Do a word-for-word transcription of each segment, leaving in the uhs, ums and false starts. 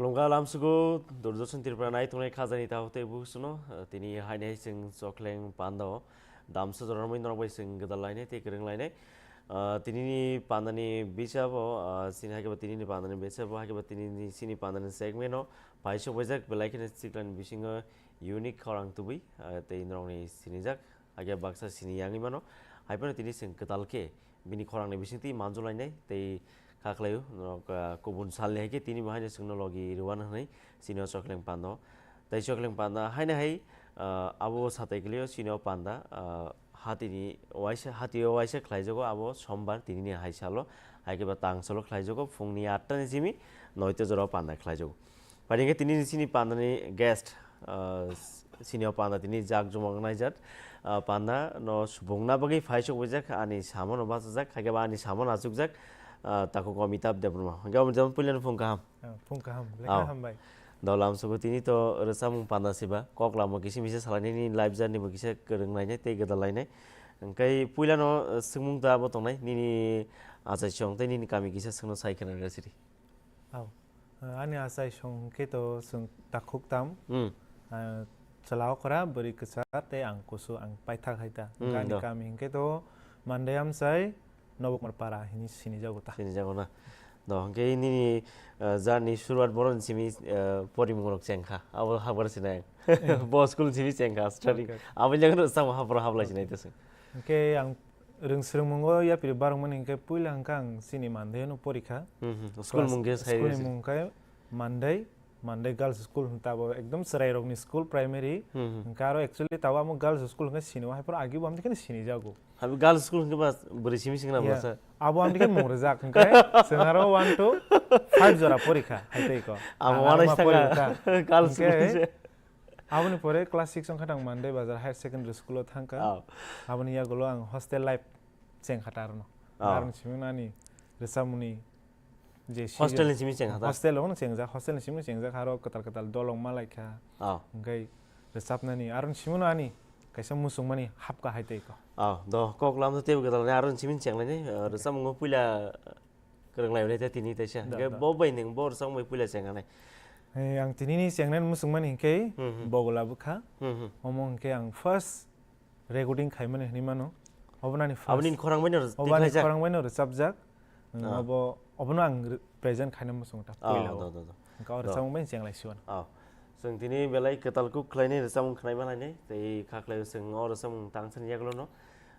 Khulumkha lamsugo Doordarshan Tripura nai tongnai khajani takhuk tei bukhuk songno, eh, tini haini hai chwng Chokleng Panda o damsa jora romwi norok bai chwng gwdal lainai tei kwrwng lainai. Ah, tinini pandani bisabo, ah, chini hai khe bo tinini pandani bisabo, hai khe bo tinini chini pandani segment o paisok baijak belai kheno chiklani bisingo unique khorang tubui, ah, tei norokni sinijak. Hakhe baksa sini yangwi mano. Hai phano tini chwng kwtal khe bini khorangni bisingtwi manjulainai tei kha khlaio. Norok, ah, kubun salni hai khe tini bo haino chwngno logi rwano hwnwi sini o Chokleng Panda o. Tei Chokleng Panda haino hai, ah, abo satai kwlio sini o panda, ah, hatini waisa, hatio waisa khlaijago abo sombar tinini hai salo. Hai khe ba tang salo khlaijago phungni atta ni simi noita jora o panda khlaijago. Pari hwnkhe tini chini pandani guest, ah, sini o panda tini jak jumok naijak, ah, panda no subungna bagwi phai sok wijak, ani samo no bachajak, hakhe ba ani samo no achukjak, ah, takhuk Amitabh Debbarma. Hwnkhe Amitabh, puilano phung kaham. Ah, phung kaham, lekha Ao. Hambai. Dol amsugo tini to rwchapmung panda siba, kok lama kisa misa salainai, nini life journey bo kisa kwrwng lainai tei gwdal lainai. Hwnkhe puilano, ah, swngmung ta abo tongnai, nini achaisong tei nini kami kisa swngno sai khna rw siri. Ao. Ah, ani achaisong hwnkhe to chwng takhuk tam. Hmm. Ah, chwla okra, bwrwi kwchar tei ang kusu, ang paithak hai ta. Hmm, Ani do. Kami hwnkhe to Mandai amchai Nobokmar para hini sinijago ta. Sinijago na. Do, hwnkhe nini, ah, journey suruat boroni simi, ah, porimung rok chengkha. Abo habar sinai. Eh. Bo school simi chengkha, starting. Okay. Aboni jagano samo hapro hablai sinai Okay. Tesung. Hwnkhe ang rwng swrwngmungo yapri barwngmani hwnkhe puila hwnkhe ang chini Mandai no porikha. Hmm, hmm. School Class mung khe sai school ni rwsi. Mung khe Mandai, Mandai Girls School hwn tabo ekdom chwrairokni school primary. Hmm, hmm. Hwnkhe aro actually tabo amo Girls School hwnkhe sini o, hai phano agi bo amtwi kheno sinijago. Abi Girls School hwnkhe ba bwrwi simi singna Yeah. Bwsa. Abo amtwi khe mung rwjak hwnkhe chwng aro one to five jora porikha hai tei ko. Amo Ang aro wanai ma sanga porikha. Girls School Hwnkhe se. Aboni pore class six wngkha ang Mandai Bazar Higher Secondary School o thangkha. Oh. Aboni yagulo ang hostel life chengkha ta arono. Oh. Aroni simi ani rwchapmani je season Hostel ni simi chengkha ta? Hostel o no chengjak, hostel ni simi no chengjak, aro kwtal kwtal dolong malaikha. Oh. Hwnkhe rwchapnani aroni simi no ani kaisa muchungmani hapkha hai tei ko. Oh, do kok lam tei kwtal aroni simi chenglainai, uh, rwchapmungo puila Kwrwng lai tei tini teisa. Da, Hwnkhe da. Bo bai nwng bo rwchapmung bai puila chengkha nai. Hey, ang tinini chengnai muchungmani hwnkhe Hmm, hmm. Bogla bwkha. Hmm, hmm. Omo hwnkhe ang first recording khaimani hwnwi mano. Obo nani first. Aboni khorang bai no Obo ani tikhlaijak. Khorang bai no rwchapjak. Ah. Obo, obono ang re-, present khaina muchungo ta Ah, puila o. Da, da, da. Hwnkhe o Da. Rwchapmung bai cheng lai siwan. Ah. Chwng tini belai kwtal kuk khlainai rwchapmung khwnai ma lainai. Tei kha khlai o chwng o rwchapmung tang sani yagulo no.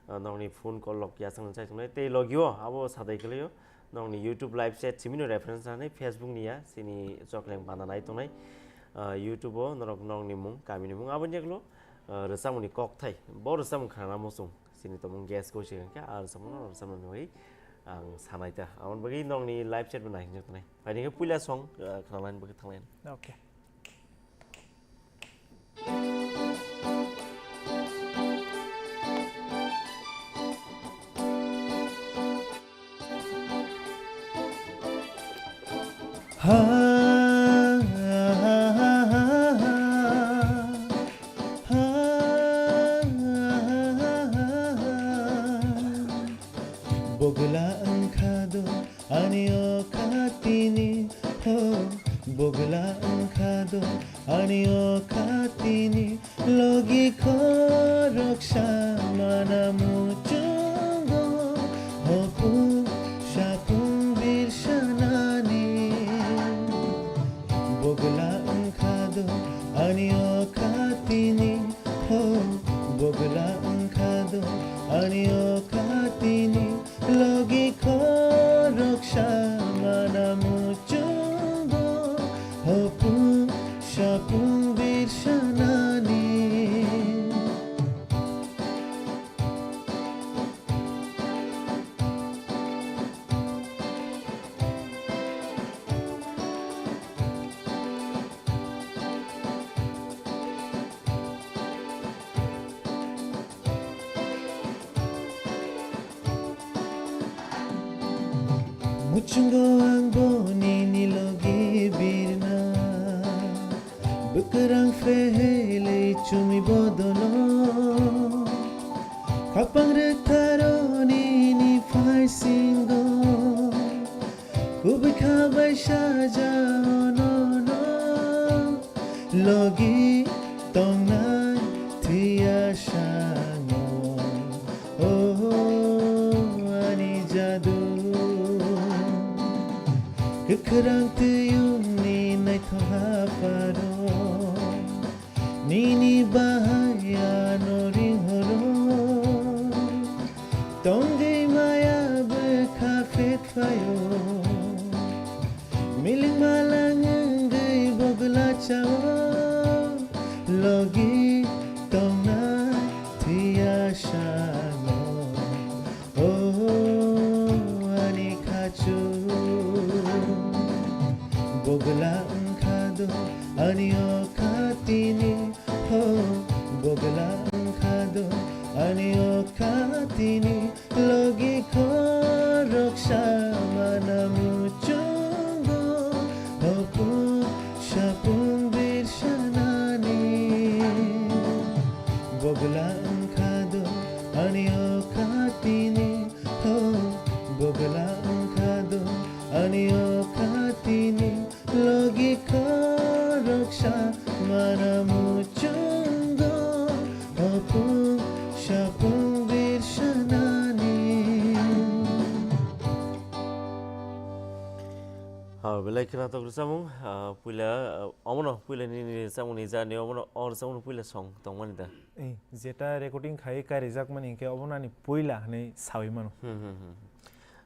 Ah, nokni phone call log ya chwng chai tongnai. Tei logio abo sadai kwlaio. Nokni YouTube live chat simi no reference rani Facebook ni ya, chini Chokleng Panda nai tongnai. Ah, YouTube o norok nokni mung, kami ni mung, aboni yagulo, ah, rwchapmung ni kokthai. Bo rwchapmung khana muchung. Chini tomung guest ko se khe, ah, rwchapmung no rwchapmung ni bagwi ang sanai ta. Aboni bagwi nokni live chat bo nai hinjak tongnai. Phaidi khe puila song, ah, khana lain bagwi thang lain. Okay. Bogla wngkha do ani o khatini, ho, bogla wngkha do ani o khatini, logi khoroksa mana muchungo, hopung sapung birsanani. Bogla wngkha do ani o khatini, ho, bogla wngkha do ani o khatini, logi khoroksa mana muchungo, hopung sapung birsanani. Muchungo ang bo nini logi birna, bwkrang phehelwi chumi bodolo. Khapang rwtharo nini phaisingo, kubui kha bai saja ono no. Logi tongnai thwiya sango, oh, ani jadu. Kwkhwrang twiyungni naithok hapharo, nini bahai ano ringhoro. Tongwi maya bwkha phetphaio. Milik malang wngwi bogla chao, logi tongnai thwiya sango, oh, ani khachu. Bogla wngkha do ani o khatini, ho, bogla wngkha do ani o khatini. Logi khoroksa mana muchungo, hopung sapung birsanani. Bogla wngkha do ani o khatini, ho, bogla wngkha do ani o khatini. Logi khoroksa mana muchungo, hopung sapung birsanani. Ha, belai khwnathok rwchapmung, ah, puila, ah, omono puila nini rwchapmungni jarni omono o rwchapmungno puila song tongmani da? Eh, jeta recording khai karijakmani hinkhe obono ani puila hwnwi sawi mano. Hmm, hmm, hmm.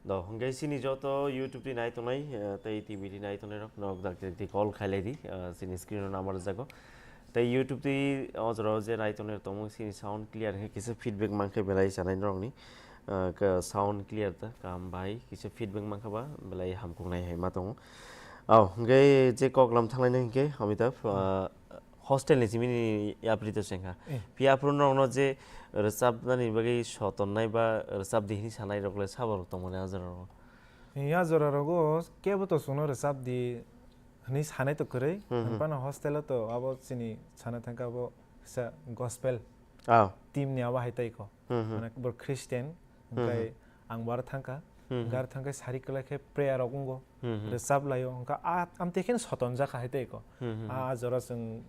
Do, hwnkhe chini joto YouTube twi nai tongnai, eh, tei T V twi nai tongnai rok nok dak dak twi call khailai di, eh, chini screen o number rwjago. Tei YouTube twi o jora o je nai tongnai rok tongmung chini sound clear hwnkhe kisa feedback mankhe belai chanai norokni, eh, ka sound clear ta kaham bai kisa feedback mankha ba belai hamkuk nai hai ma tongo. Au, hwnkhe je koklam thanglai nai hwnkhe Amitabh, eh, hostel ni simi ni yapri to sengkha. Eh. Phiya aphuru norokno je rwchapnani bagwi sotonnai ba rwchap di hini sanai rok le sabo rok tongmani a jora rogo? Eh, a jora rogo kebo to chwngno rwchap di hwnwi sanai to kwrwi. Hmm, hmm. Hwnphano hostel o to abo chini sana thangkha abo kisa gospel Ah. team ni abo hai tai ko. Hmm, hmm. Mane bo Christian, Hmm, hwnkhe hmm. ang bar thangkha, Hmm, hmm. gar thangkhe sari kwlai khe prayer rok wngo, Hmm, hmm. rwchap laio, hwnkha a, amtwi kheno sotonjak hai tei ko. Hmm, hmm, A, hmm. a jora chwng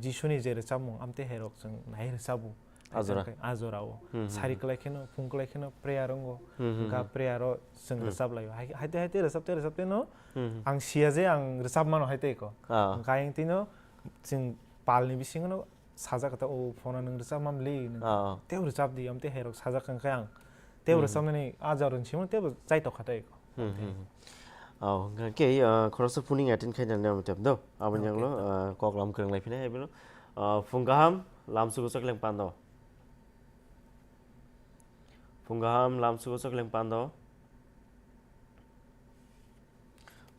Jisuni je rwchapmung, amtwi hai rok chwng nai rwchabu. A jora. Hwnkhe a jora o. Hmm, hmm, Sari hmm. kwlai kheno, phung kwlai kheno prayer wngo, Hmm, hmm, hwnkha hmm. prayer o chwng Hmm. rwchap laio. Hai, hai tei, hai tei rwchap tei, rwchap tei no, Hmm, hmm. ang siya je ang rwchap mano hai tei ko. Ah. Hwnkha ayang twi no chwng pal ni bisingo no sajak kha ta, "O phone nwng rwchap mam li," nwng Ah. tei rwchap di, amtwi hai rok sajak kha, hwnkhe ang tei Hmm. rwchapnani a jora ni simi tei chai tok kha tei ko. Hmm, hmm, hmm. Oh, hwnkhe, ah, khoroksa phuning attend khaina nang tep do. Aboni Okay, ulo, ta. ah, kok lam kwrwng lai phina hai bino. Ah, phung kaham, lam sugo choklang pando. Phung kaham, lam sugo choklang pando.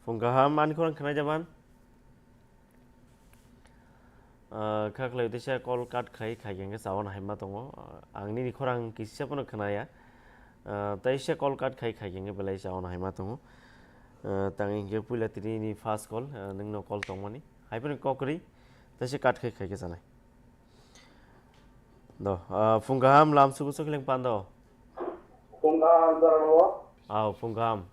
Phung kaham, ani khorang khnai jaban. Ah, kha khlai teisa call cut khai, khai khe chawan hai ma tongo. Ah, ang nini khorang kisa phano khnaya. Ah, teisa call cut khai, khai khe belai chawan hai ma tongo. Ah, tang hinkhe puila tini ni first call, ah, nwngno call tongmani. Hai phano kok kwrwi, teisa cut khai, khai khe chanai. Do, ah, phung kaham lam sugo choklang pando. Phung kaham jora no? Aw, phung kaham.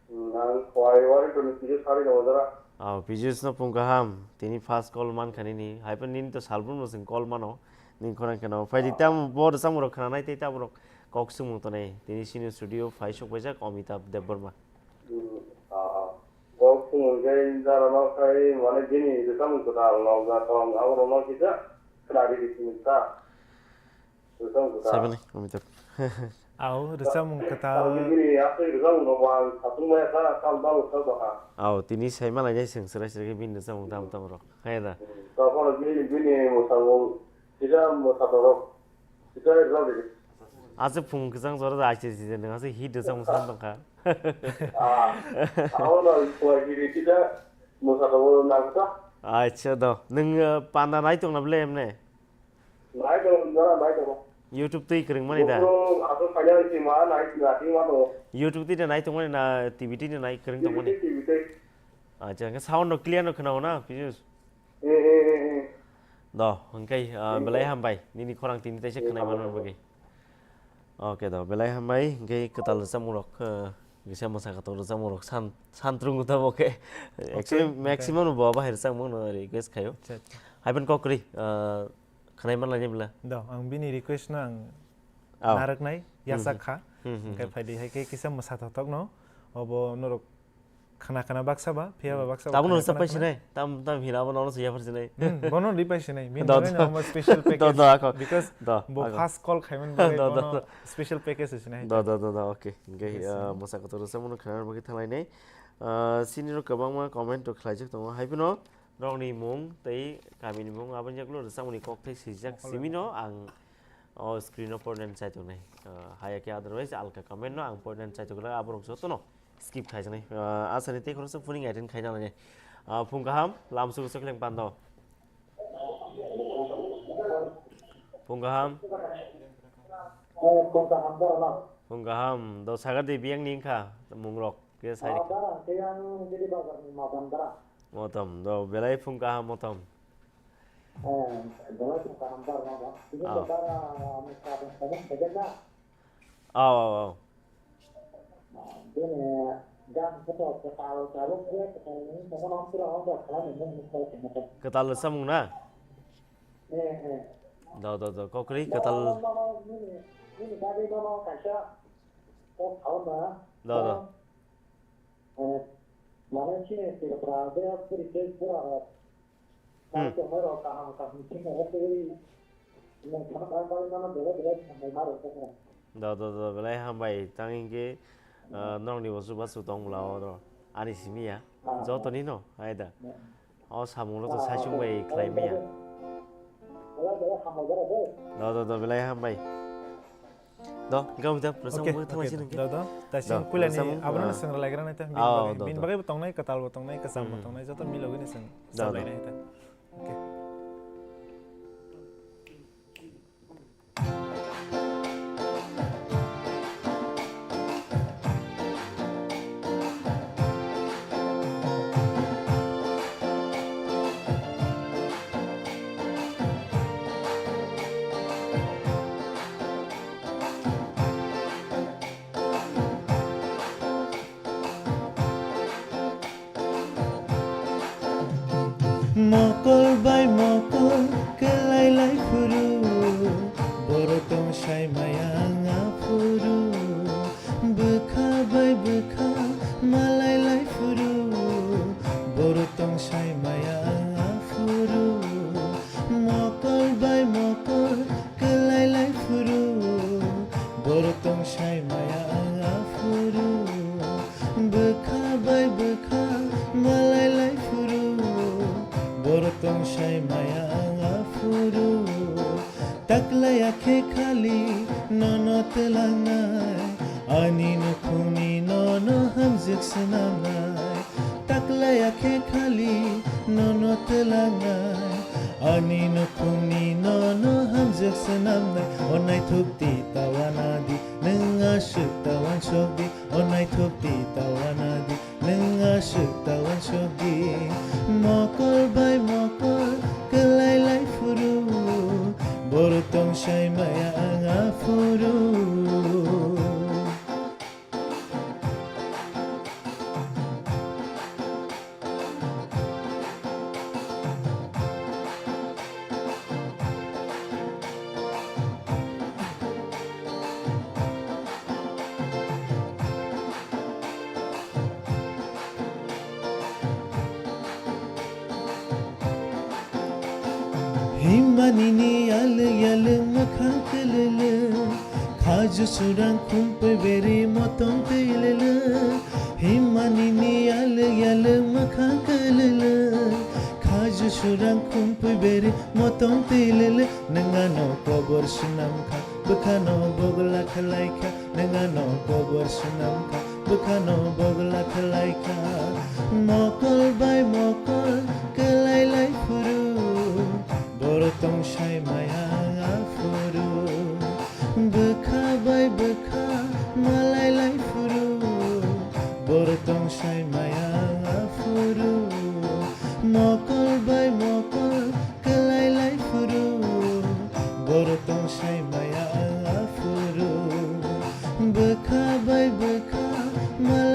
Hmm, ang khwai wari toni Pijus sari no jora. Aw, Pijus no phung kaham. Tini first call man khani ni. Hai phano nini to salbrum no sing call mano. Ning khorang kheno. Phai di Ah. tam bo rwchapmung rok khna nai tei tabuk rok kok swngmung tonai. Tini sini studio phai sok paijak Amitabh Debbarma. Hmm, ah, ah. Kok swngmung khe jora no khai mane bini rwchapmung kwtal no ja tong abo rok no kisa khna di di sini ta. Rwchapmung kwtal. Saibani, Amitabh. Au, rwchapmung kwtal. Ang bini aswk rwchapmung rok bo ang satung maya kha, tam tam rwchap ba kha. Au, tini sai malai nai chwng chwrai chwrai khe bini rwchapmung tam tam rok. Hai da? Hmm, tamo bini, bini mwsamung, kisa mwsa torok, kisa rwchap rwdi. Aswk phung kwchang jora da achi si nwng aswk hit rwchapmung san tong kha. Ah, abo no kisa mwsa torok nang kha. Acha do. Nwng, uh, panda nai tong na ble emne? Nai tongo, jora nai tongo. YouTube twi kwrwng mani da? Bufru aswk khaina si ma nai, nai ma tongo. YouTube twi da nai tong mani na T V twi da nai kwrwng tong mani? T V twi, T V twi. Acha, hwnkhe sound no clear no khwnao na, Pijus? Eh, eh, eh, eh. Do, hwnkhe, ah, Hmm. belai hambai, nini khorang tini teisa Tini khwnai hambai. Mano bagwi. Okay do, belai hambai, hwnkhe kwtal rwchapmung rok, ah, Kisa mwsa kotor rwchapmung rok san, san trungo tamo khe. Actually, okay. Maximum bo bahai rwchapmung no request khaio. Acha, acha. Haiphano kok kwrwi, ah, khwnai man lainai bwla. Do, ang bini request no ang Oh. narwknai, Hmm, yachak hmm. kha. Hmm, hmm, Hwnkhe hmm. phaidi hai khe kisa mwsa thothok no, obo norok khna khna baksa ba, phiya ba baksa ba Tabukno khna rwchap khna pai khna. sinai, tam, tam hina abo nono se yaphar sinai. Hmm, bono ri pai sinai, bini Do, bagwi do. no omo special Do, package. do, ako. Because Do, bo ako. first call khaiman bagwi Do, do, bono do. special package se sinai. Do, do, do, do, okay. Hwnkhe, Yes, ah, sir. mwsa kotor rwchapmung no khna bagwi thanglainai. Ah, sini rok kwbangma comment rok khlaijak tongo. Haiphano rokni mung tei kamini mung aboni yagulo rwchapmungni kokthai swijak Mokol simino ang o screen o porinani chai tongnai. Ah, haya khe otherwise alka comment no ang porinani chai tongnai, aborok jotono skip khaijaknai. Ah, asani tei khoroksa phuning attend khaina nangnai. Ah, phung kaham, lam sugo sokleng pando. Phung kaham. Phung kaham, do sagar de biyang ni wngkha, mungrok. Khe sai. Ah, dara, khe ang Bidi Bazar ni Madan dara. Motom, do, belai phung kaham motom. Eh, belai phung kaham dara, no, no. Bini Ah. dara, ah, ni kaham kaham khaijak na. Aw, aw, aw. Ah, bini gan photo kwtal tabuk je, kwtal ni photo no pura on dok khlai ni mung ni khlai ni motom. Kwtal samung na? Eh, eh. Do, do, do, kokri No, kwtal. no, no, no, nini, nini bagwi no, no, kaisa kok khauna. Do, do. Eh, mane chini Tripura de puri ke pura rok. Hmm. Kaham kaham chini rok tei nang khana kaham bagwi mano bele bele thangnai ma rok khe. Do, do, do, belai hambai. Tang hinkhe, ah, norokni bo chubachu tong bwla o do. Ani simi ya. Ah. Joto ni no, hai da. Hmm. O samung rok to Ah, saisung bai khlai maya. Belai belai hambai jara de. Do, do, do, belai hambai. Do, gam da, prasam Okay, mo thang okay, sin do, do. Ta Do, sing kulani prasam, abro ah. na sing ralai grana ta. Ah, do, Bin do. bagai bo tongnai, kwtal bo tongnai, kwcham bo Hmm. tongnai, joto milo gini sing. Do, do. Salai nai ta. Okay. Mokol bai mokol kwlai lai phuru, borok tong sai maya wng aphuru. Bwkha bai bwkha malai lai phuru, borok tong sai maya wng aphuru. Mokol bai mokol kwlai lai phuru, borok tong sai maya wng aphuru. Bwkha bai bwkha malai lai phuru, borok tong sai maya wng aphuru. Taklai akhe khali nono twlangnai, ani nukhungni nono hamjwk swnamnai. Taklai akhe khali nono twlangnai, ani nukhungni nono hamjwk swnamnai. O naithok di ta uanadi, nwng aswk ta uansuk di. O naithok di ta uanadi, nwng aswk ta uansuk di. Mokol bai mokol kwlai lai phuru, borok tong sai maya wng aphuru. Himmani ni yalwk yalwk mwkhang kwlwlwk, khaju surang khumpui beri motong twi lwlwk. Himmani ni yalwk yalwk mwkhang kwlwlwk, khaju surang khumpui beri motong twi lwlwk. Nwng ano kobor swnam kha, bwkhano bogla khlai kha. Nwng ano kobor swnam kha, bwkhano bogla khlai kha. Mokol bai mokol kwlai lai phuru, borok tong sai maya wng aphuru. Bwkha bai bwkha malai lai phuru, borok tong sai maya wng aphuru. Mokol bai mokol kwlai lai phuru, borok tong sai maya wng aphuru. Bwkha bai bwkha malai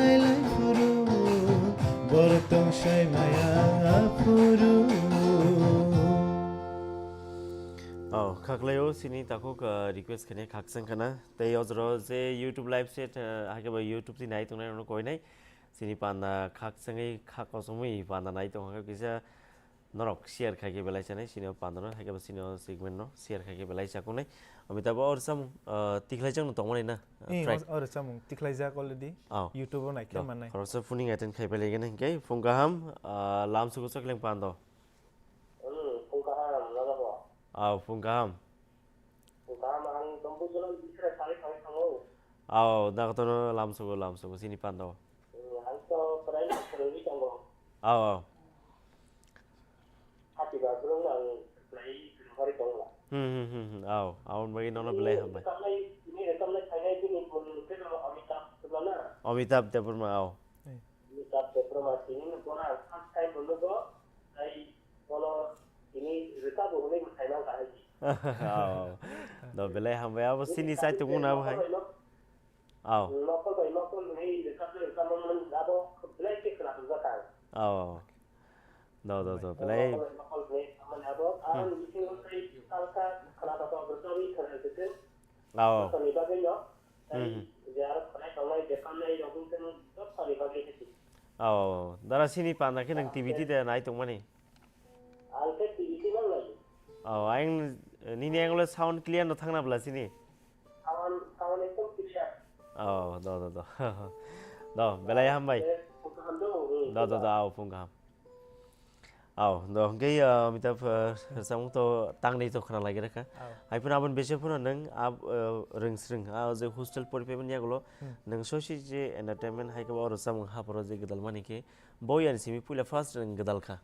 Khaklaio sini takhuk, ah, request khainai khakchang khana. Tei ojoro je YouTube live set, ah, hai khe ba YouTube twi nai tongnai rokno koinai. Sini panda khakchangwi kha kosomwi panda nai tongkha kisa norok share khai khe belai chanai sini o panda no hai khe ba sini o segment no share khai khe belai chakunai. Ami tabo or sam, ah, tikhlai chang no tongmani na, ah, Eh, track. Or, or samung tikhlai jak already. Oh. YouTube o nai khe manai. Khoroksa phuning attend khai belai gana hinkhe phung kaham, ah, lam sugo chakleng pando. Hmm, phung kaham, nono bo. Aw, phung kaham. Phung kaham, ang tombu jolo bisra sari thangwi thango. Aw, dakotono lamsogo, lamsogo, sini pando. Hmm, ang to prai phwrwngwi tongo. Aw, aw. Hati ba bwrwng ang lai phwrwngwi tongo. Hmm, hmm, hmm, hmm, aw, aboni bagwi nono belai hambai. Rekamnai, ini rekamnai phainai bini bun khe no Amitabh Debbarma na? Amitabh Debbarma, aw. Eh. Amitabh Debbarma, tini no bono ang first time bo nugo, tei bono tini rwchapbo hwnwi mwsai mankha hai di. Oh. Do belai hambai abo sini chai tongmung na bo hai. Nokol bai nokol, oh. Nokol bai nokol hwnwi rwchapnai rwchapmung abo belai khe khwnathokjak ang. Oh. Do, do, do, belai. Nokol bai nokol hwnwi thangmani abo. Hmm. Ang bisingo tei salsa khwnathok rwchapwi khwnathok. Oh. Jottoni bagwi no. Tei hmm, je aro khwnai tongnai, je pannai rok wng tong, jottoni bagwi khe si. Oh, dara sini panda khe nang T V ti de nai tongmani? Ang khe T V ti nang nai. Oh, ang nini ang le sound clear no thangna bla sini? Sound, sound ekdom clear. Oh, do, do, do. Do, belai hambai. Eh, phung kaham do, hmm, do, do, phung do, kaham. Oh, phung kaham. Aw, do, hwnkhe, ah, Amitabh, ah, rwchapmung to tangni to khwna lai rwkha. Aw. Hai phano aboni bese phano nwng, ah, ah, rwngsrwng, ah, je hostel poripaimani yagulo, hmm, nwng sosi je entertainment hai khe bo rwchapmung hapharo je gwdalmani khe bo yani simi puila first nwng gwdalkha.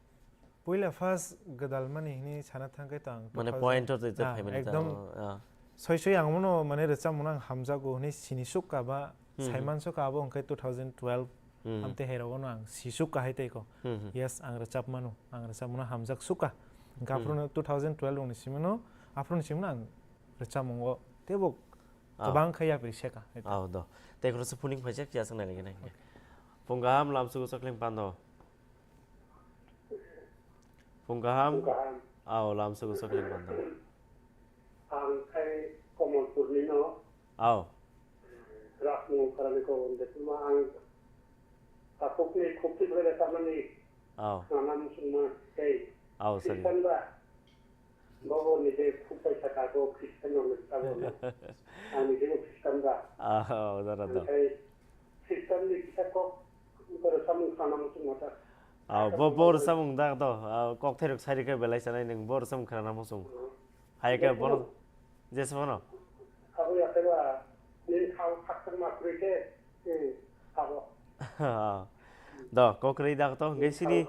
Puila first gwdalmani hwnwi sana thangkhe to ang mane two thousand point o tei tei ah, phaimani ekdom to, ah. Soi soi ang bono mane rwchapmungno ang hamjakgo hwnwi sini sukha ba, hmm, hmm, saiman sukha abo hwnkhe two thousand twelve. Hmm. Amtwi hai rogo no ang sisuk kahai tei ko. Hmm, hmm. Yes, ang rwchap mano. Ang rwchap mano hamjak sukha. Hwnkhe, hmm, aphuru no two thousand twelve rokni simi no, aphuru ni simi no ang rwchapmung o teibo, ah, kwbang khe yapri seka. Aw, do. Tei khoroksa phuning phaijak ya swng nai nai nai. Okay. Phung kaham lam sugo chakleng pando. Phung kaham. Phung kaham. Aw, lam sugo chakleng pando. Ang khai Komolpurni no. Aw. Rajmungkarani kok wngde tuma ang takhukni khukti bai rwchapmani. Aw. Khwnana muchungma tei. Aw, sorry. Khristan ba? Bobo ni de khuk bai saka bo Khristan rok ni sabo no. Ang ni de bo Khristan ba? Aw, dara do. Ang khai Khristan ni kisa kok rwchapmung khwnana muchungma ta. Aw, bo, bo rwchapmung da do. Aw, kok therok sai rikha belai sanai nwng bo rwchapmung khwnana muchung. Hmm. Hai khe bono, jeswk phano? Abo ya khe ba, nini khao khakchangma kwrwi khe, hmm, abo. Do, kok kwrwi da to, hwnkhe sini,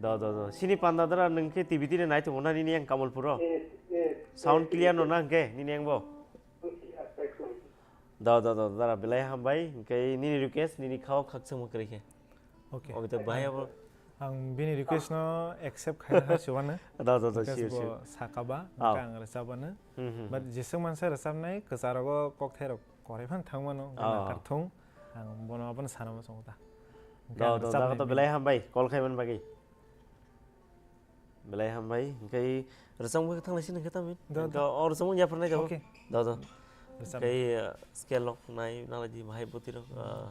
do, do, do, sini panda dara nwng khe T V tini nai tongo na nini yang Kamalpuro? Hmm, hmm. Sound clear no na hwnkhe nini yang bo? Hmm, clear, clear. Do, do, do, dara belai hambai, hwnkhe nini request, nini khao khakchangma kwrwi khe. Okay. Obo to bahai abo. Ang bini request no accept khaina ha chuwano. Do, do, do, because sure, bo sure. Sakaba, ah, hwnkhe ang rwchapano. Hmm, hmm, but hmm. Jeswk mansa rwchapnai, kwcharogo kokthairok korai phan thangmano, hwnkhe ah, nakarthung. Ang bono abono sana muchungo ta. Hwnkhe do, ang do, rwchapnai do, to bini. Belai hambai, call khaimani bagwi. Belai hambai, hwnkhe rwchapmung khe thanglai sini khe tamin. Do, do. Hwnkhe o rwchapmung yapharnai kabo. Okay. Do, do. Rwchapmung. Hwnkhe, uh, scale rok nai nalai di bahai bwtwi rok, uh,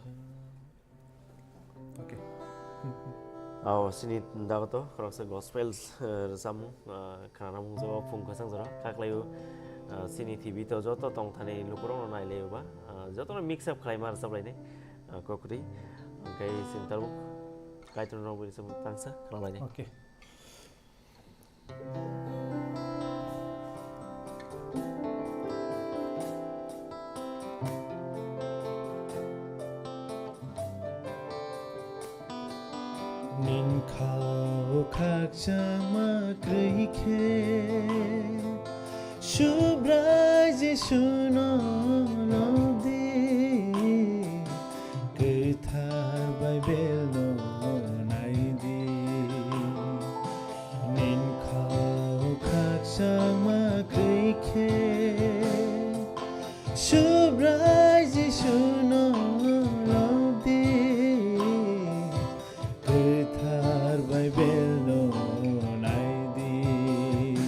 okay. Aw, sini dago to, khoroksa gospels, uh, rwchapmung, uh, khwnana mung jago phung kwchang jora, khaklai o, uh, sini T V to joto tongthani lukurokno nailaio ba, uh, jotono mix up khlaima rwchaplainai, uh, kokri, hwnkhe sini tabuk Kaitor rok bai rwchapmung tangsa khwnalainai. Okay. Nin khao khakchangma kwrwi khe, Subrai Jisuno nokdi, kwthar Baibelno naidi. Nin khao khakchangma kwrwi khe, Subrai Jisuno nokdi, kwthar Baibelno naidi.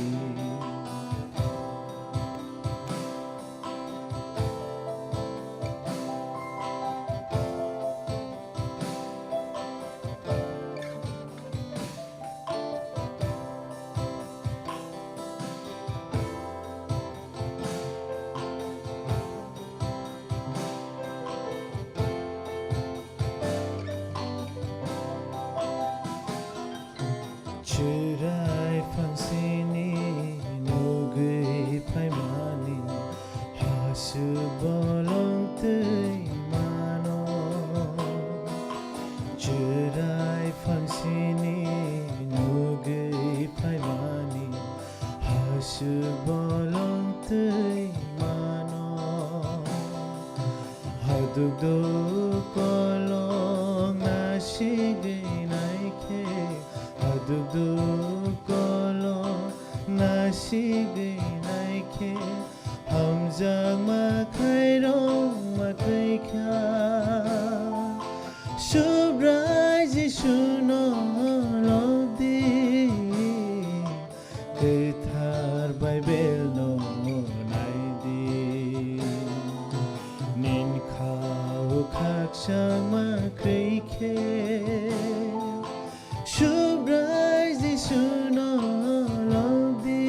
Kolong nasigwi naikhe, aduk duk kolong nasigwi naikhe, hamjakma khairokma khaikha. Subrai Jisuno lobdi, kwthar Baibelno naidi. Nin khao khakchangma kwrwi khe, Subrai Jisuno lobdi,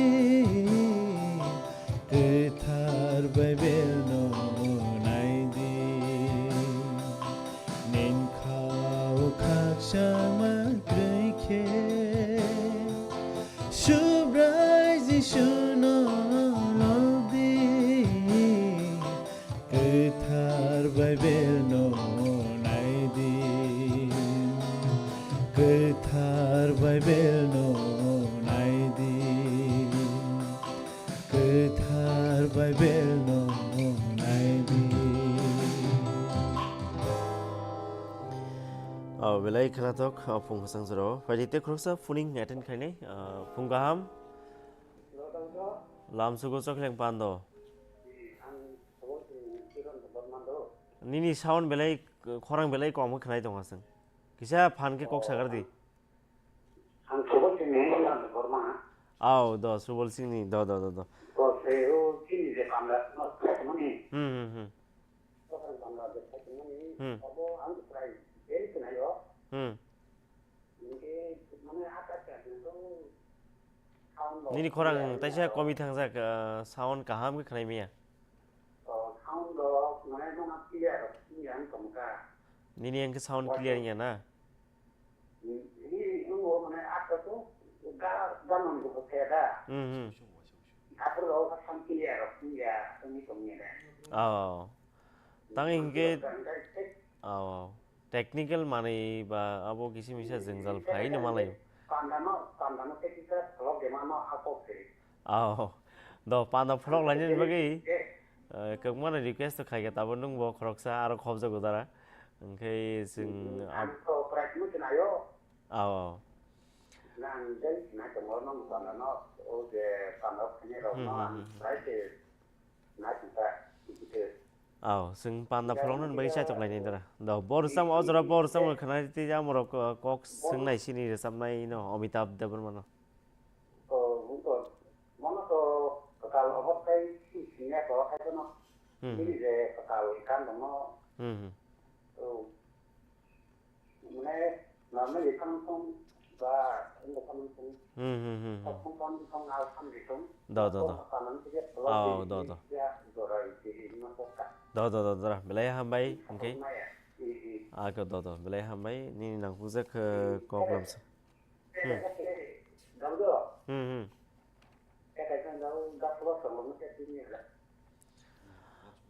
kwthar Baibelno naidi. Nin khao khakchangma kwrwi khe, Subrai Jisuno lobdi, kwthar Baibelno naidi, kwthar Baibelno naidi, kwthar Baibelno naidi. O belai khwnathok, o phung kwchang jora o. Phaidi tei khoroksa phoning attend khainai, o, phung kaham. Lamsugo Chokheleng Pando. Nini sound belai, khorang belai kom khe khwnai tongo chwng. Kisa phan khe kok sagar di. Ang Subol Singh ni Nirmala Debbarma. Aw, do, Subol Singh ni, do, do, do, do. Bo se o chini je panda no mani. Hmm, hmm, hmm. Bo kan panda je mani. Hmm. Abo ang try. Very tonight o. Hmm. Nini khorang taisa komi thangjak, ah, sound kaham khe khwnai maya. Nini ang khe sound clear ya na? Hmm, hmm. Oh. Tang hinkhe, oh, technical manwi ba abo kisa misa jwngjal phai no malai. Pandano, pandano technical pholok de mano a kok se. Oh, do panda pholok lainani bagwi, eh, kwbangma request to khaikha, tabuk nwng bo khoroksa aro khobjago dara. Hinkhe chwng ang to price mo sinayo. Oh, oh. Nang jai sinai tongo, nang pandano, o je panda khainai rok no, hmm, hmm, hmm, ang price Aw, chwng panda pholoknani bagwi chaitok lainai dara. Do, bo rwchapmung, o jora bo rwchapmung khwnai tei amorok, uh, kok swngnai sini rwchapnai no, Amitabh Debbarma no. Hmm, hmm. Hmm, hmm, hmm, hmm. Do, do, do. Oh, do, do. Do, do, do, do. Belai hambai, hinkhe. Ako, do, do. Belai hambai, nini nangkukjak, eh, kok lamsa. Hmm. Hmm, hmm.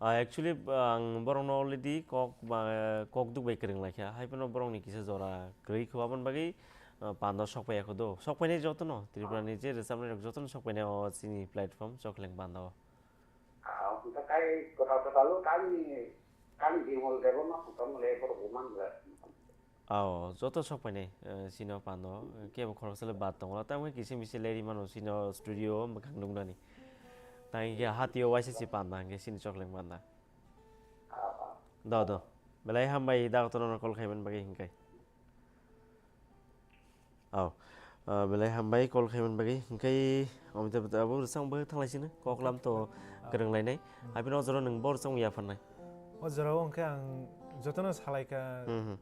Ah, actually, ah, ang borokno already kok ba, kok duk bai kwrwng laikha. Hai phano borokni kisa jora kwrwi kho, aboni bagwi, ah, panda sok paiya kho do. Sok painai jotono, Tripura ni je rwchapnai rok jotono sok painai o chini platform Chokheleng panda o. Ah, wngkha kai kwtal kwtal o kami, kami Bimal Debbarma kutam le borok bo manjak. Ao, joto sok painai, eh, chini o pando, eh, kebo khoroksa le bad tongo, tamo khe kisi misi leri mano chini o studio o mwkhang nuknani. Tang khe hati o waisa si panda, hwnkhe chini Chokheleng panda. Do, do. Belai hambai, da kotor no call khaiman bagwi hwnkhe. Ao. Ah, belai hambai call khaiman bagwi. Hwnkhe Amitabh abo rwchapmung bagwi thanglai sino. Koklam to kwrwng lainai. Hmm. Hai phano o jora nwng bo rwchapmung yapharnai. O jora o hwnkhe ang jotono salaikha. Hmm, hmm.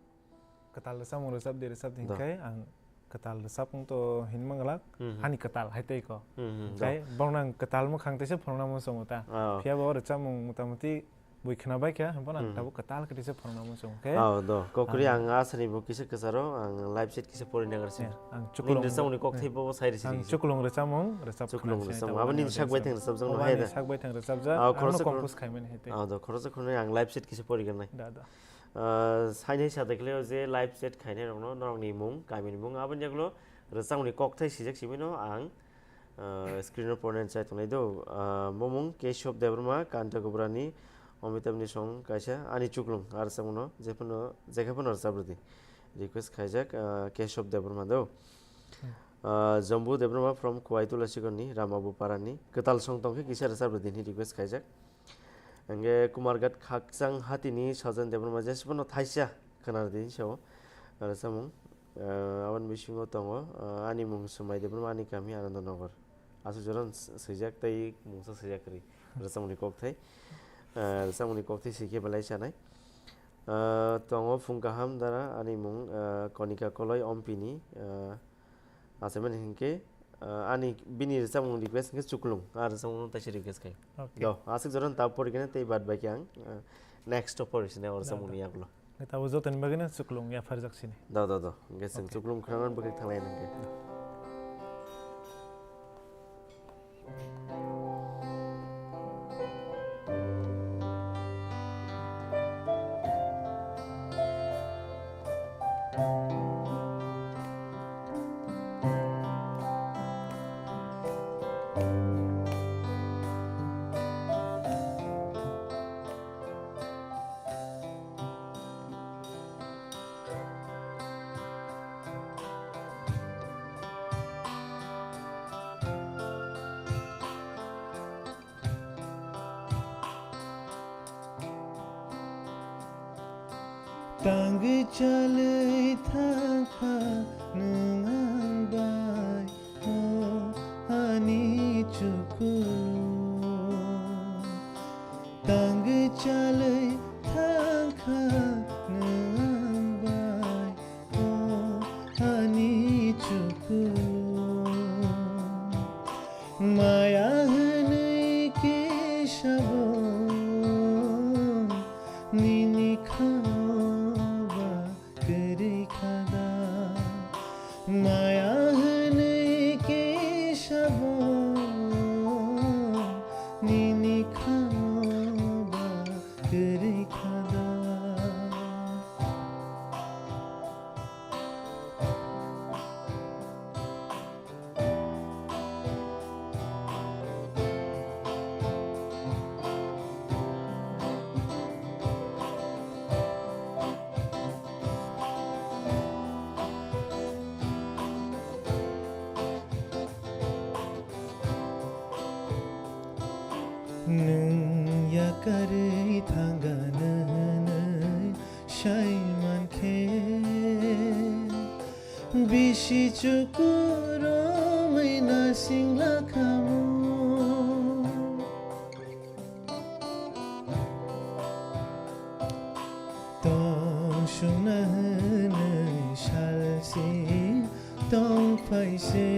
Kwtal rwchapmung rwchap di, rwchap di hwnkhe ang kwtal rwchapmung to hinwi manglak. Hmm, hmm. Hani kwtal hai tei ko. Hmm, hmm, hwnkhe borokno ang kwtal mwkhang teisa phunukna muchungo ta. Oh. Phiya bo o rwchapmung motamuti bui khwna bai kha, hwnphano ang tabuk kwtal khe teisa phunukna muchungo khe. Oh, do. Kokri ang asani bo kisa kwcharo, ang live set kisa pori nagar se. Eh, ang chuklung rwchapmung ni kok thai bo sai risi. Ang chuklung rwchapmung, rwchap chuklung rwchapmung. Abo nini sak bai thang rwchapjak no hai da. Sak bai thang rwchapjak. Oh, ang no khoroksa khorok-, compose khaimani hai tei. Oh, do. Khoroksa khoroknwi ang live set kisa pori gwnai. Da, da. Ah, saini sa dekhleo je live set khainai rokno, norokni mung, kamini mung, aboni yagulo rwchapmung ni kok thai sijak simi no ang, ah, screen o pornai chai tongnai do. Ah, bo mung Keshob Debbarma, Kanta Gubrani, Amitabh ni song kaisa Ani Chuklung, ah, rwchapmung no jephano, jekhe phano rwchap rwdi. Request khaijak, ah, Keshob Debbarma do. Hmm. Ah, Jambu Debbarma from Kuwai Tulasikon ni Ramabu Para ni kwtal song tongkhe kisa rwchap rwdi hinwi request khaijak. Hingke Kumarghat Khakchang Hati ni Sajan Debbarma jephano thaisa khwna rwdi hinwi sao. Ah, rwchapmung, ah, aboni bisingo tongo, ah, Ani mung Swmai Debbarma, Ani kami Anandanagar. Aswk jora s-, swijak tei mungsa swijak kwrwi. Rwchapmungni kokthai. Ah, rwchapmungni kokthai swi khe belai sanai. Ah, tongo Phung Kaham Dara, ani mung, ah, Konika Koloi Ompini, ah, achaimani hinkhe, ah, ani bini rwchapmung request hinkhe Chuklung. Ah, rwchapmung taisa request khai. Okay. Do, aswk jora ta porikhe tei bad baki ang, ah, next o pori sini o rwchapmungni yagulo. Tabo jotoni bagwino chuklung yapharjak sini. Da, da, da. Hingke chwng chuklung khwnanani bagwi thanglai nangkhe. Tangwi chalwi thangkha nwng ang bai, o ani chukulung. Tangwi chalwi thangkha nwng ang bai, o ani chukulung. Maya hwnwi kisa bo nini khao ba kwrwi kha da. Maya hwnwi kisa bo nini khao ba kwrwi kha da. Nwng yakarwi thangano hwnwi sai mankhe, bisi chukurumwi nasing lakhamu. Tong sungna hwnwi salsi tong phaise,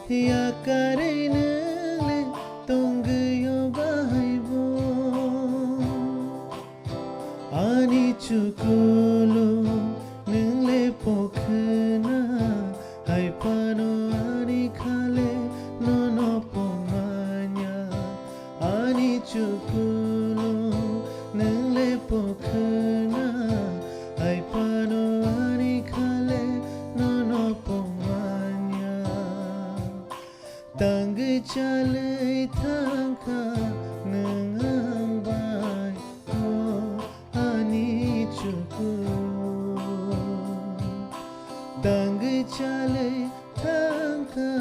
yakarwi nwng le tongwi o bahai bo. Ani chukulung nwng le pokhwna, hai phano ani khale nono pongmanya. Ani chukulung nwng le pokhwna, hai phano ani khale nono pongmanya. Tangwi chalwi thangkha nwng ang bai, o ani chukulung. Tangwi chalwi thangkha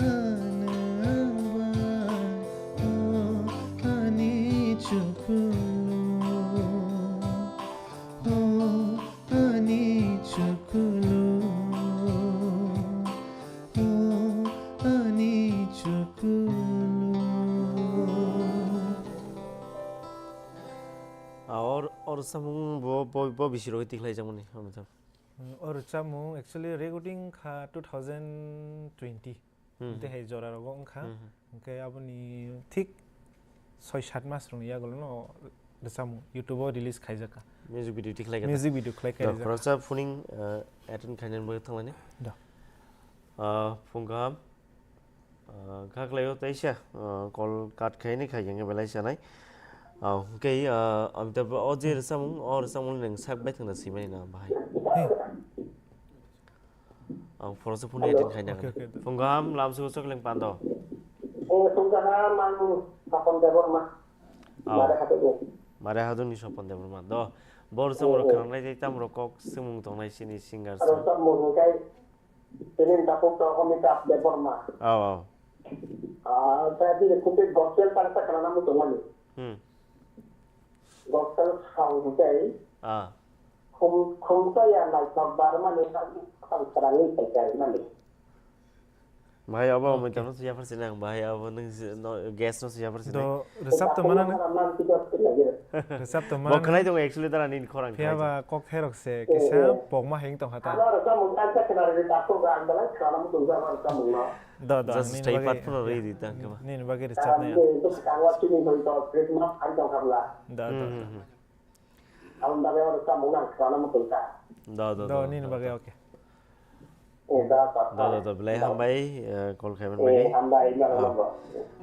nwng ang bai, o ani chukulung. O ani chukulung, o ani chukulung. A, or, or samung bo, bo, bo bisi roi tikhlai jamani, Amitabh. Mm, or samung actually recording kha two thousand twenty. Hmm. Tei hai jora rogo wngkha. Hmm. Hwnkhe aboni thik soi sat mas rokni yagulono rwchapmung YouTube o release khaijakha. Music video tikhlai kha. Music video khlai kha. Khoroksa phuning, uh, attend khainani bagwi thanglaini. Da. Uh, phung kaham. Uh, kha khlaio teisa, uh, call cut khaini khai hwnkhe belai sanai. Uh, hwnkhe, uh, Amitabh o je rwchapmung, o rwchapmung nwng sak bai thangna swimani na bahai. Hey. Ang phoroksa phone attend khaina. Okay, okay. Phung kaham, lamsugo chokleng pando. Eh, phung kaham, ang Topon Debbarma. Oh. Mare Haduk ni. Mare Haduk ni Sopon Debbarma. Do, bo rwchapmung rok khwnanai tei tamo rok kok swngmung tongnai chini singer se. Rwchapmung hwnkhe chini takhuk to Amitabh Debbarma. Oh, oh. Ah, tei bini khumtwi gospel tangsa khwnana muchungmani. Hmm. Gospel song hwnkhe Ah. Khum-, khumsa ya naithok barmani tang srangwi phaikha hinmani. Bahai abo Okay. Amitabh no swi yapharsinai ang, bahai abo nwng si-, no, guest no swi yapharsinai. Do, rwchap tongmana na? Rwchap tongmana. Bo khwnai tongo actually dara nini khorang Phiya ba kok thairok se kisa pokma heng tongkha ta. Ano rwchapmung tangsa khwnarwi takhuk ang belai khwnana muchungjak ano rwchapmung no. Do, do, Just ang nini stay bagwi, part phano rwi di ta khe ba. Nini bagwi rwchapnai ang. Ang nini bagwi rwchapnai ang. Do, do, Hmm, do. hmm, hmm. Aboni bagwi oro tamo nang khwlana muchung kha. Do, do, Do, do, nini do, bagwi, do. Okay. Eh, da, da, Do, do, da. do, belai Do. hambai, eh, call khaimani Eh, bagwi. hambai, nang Ah. nang bo.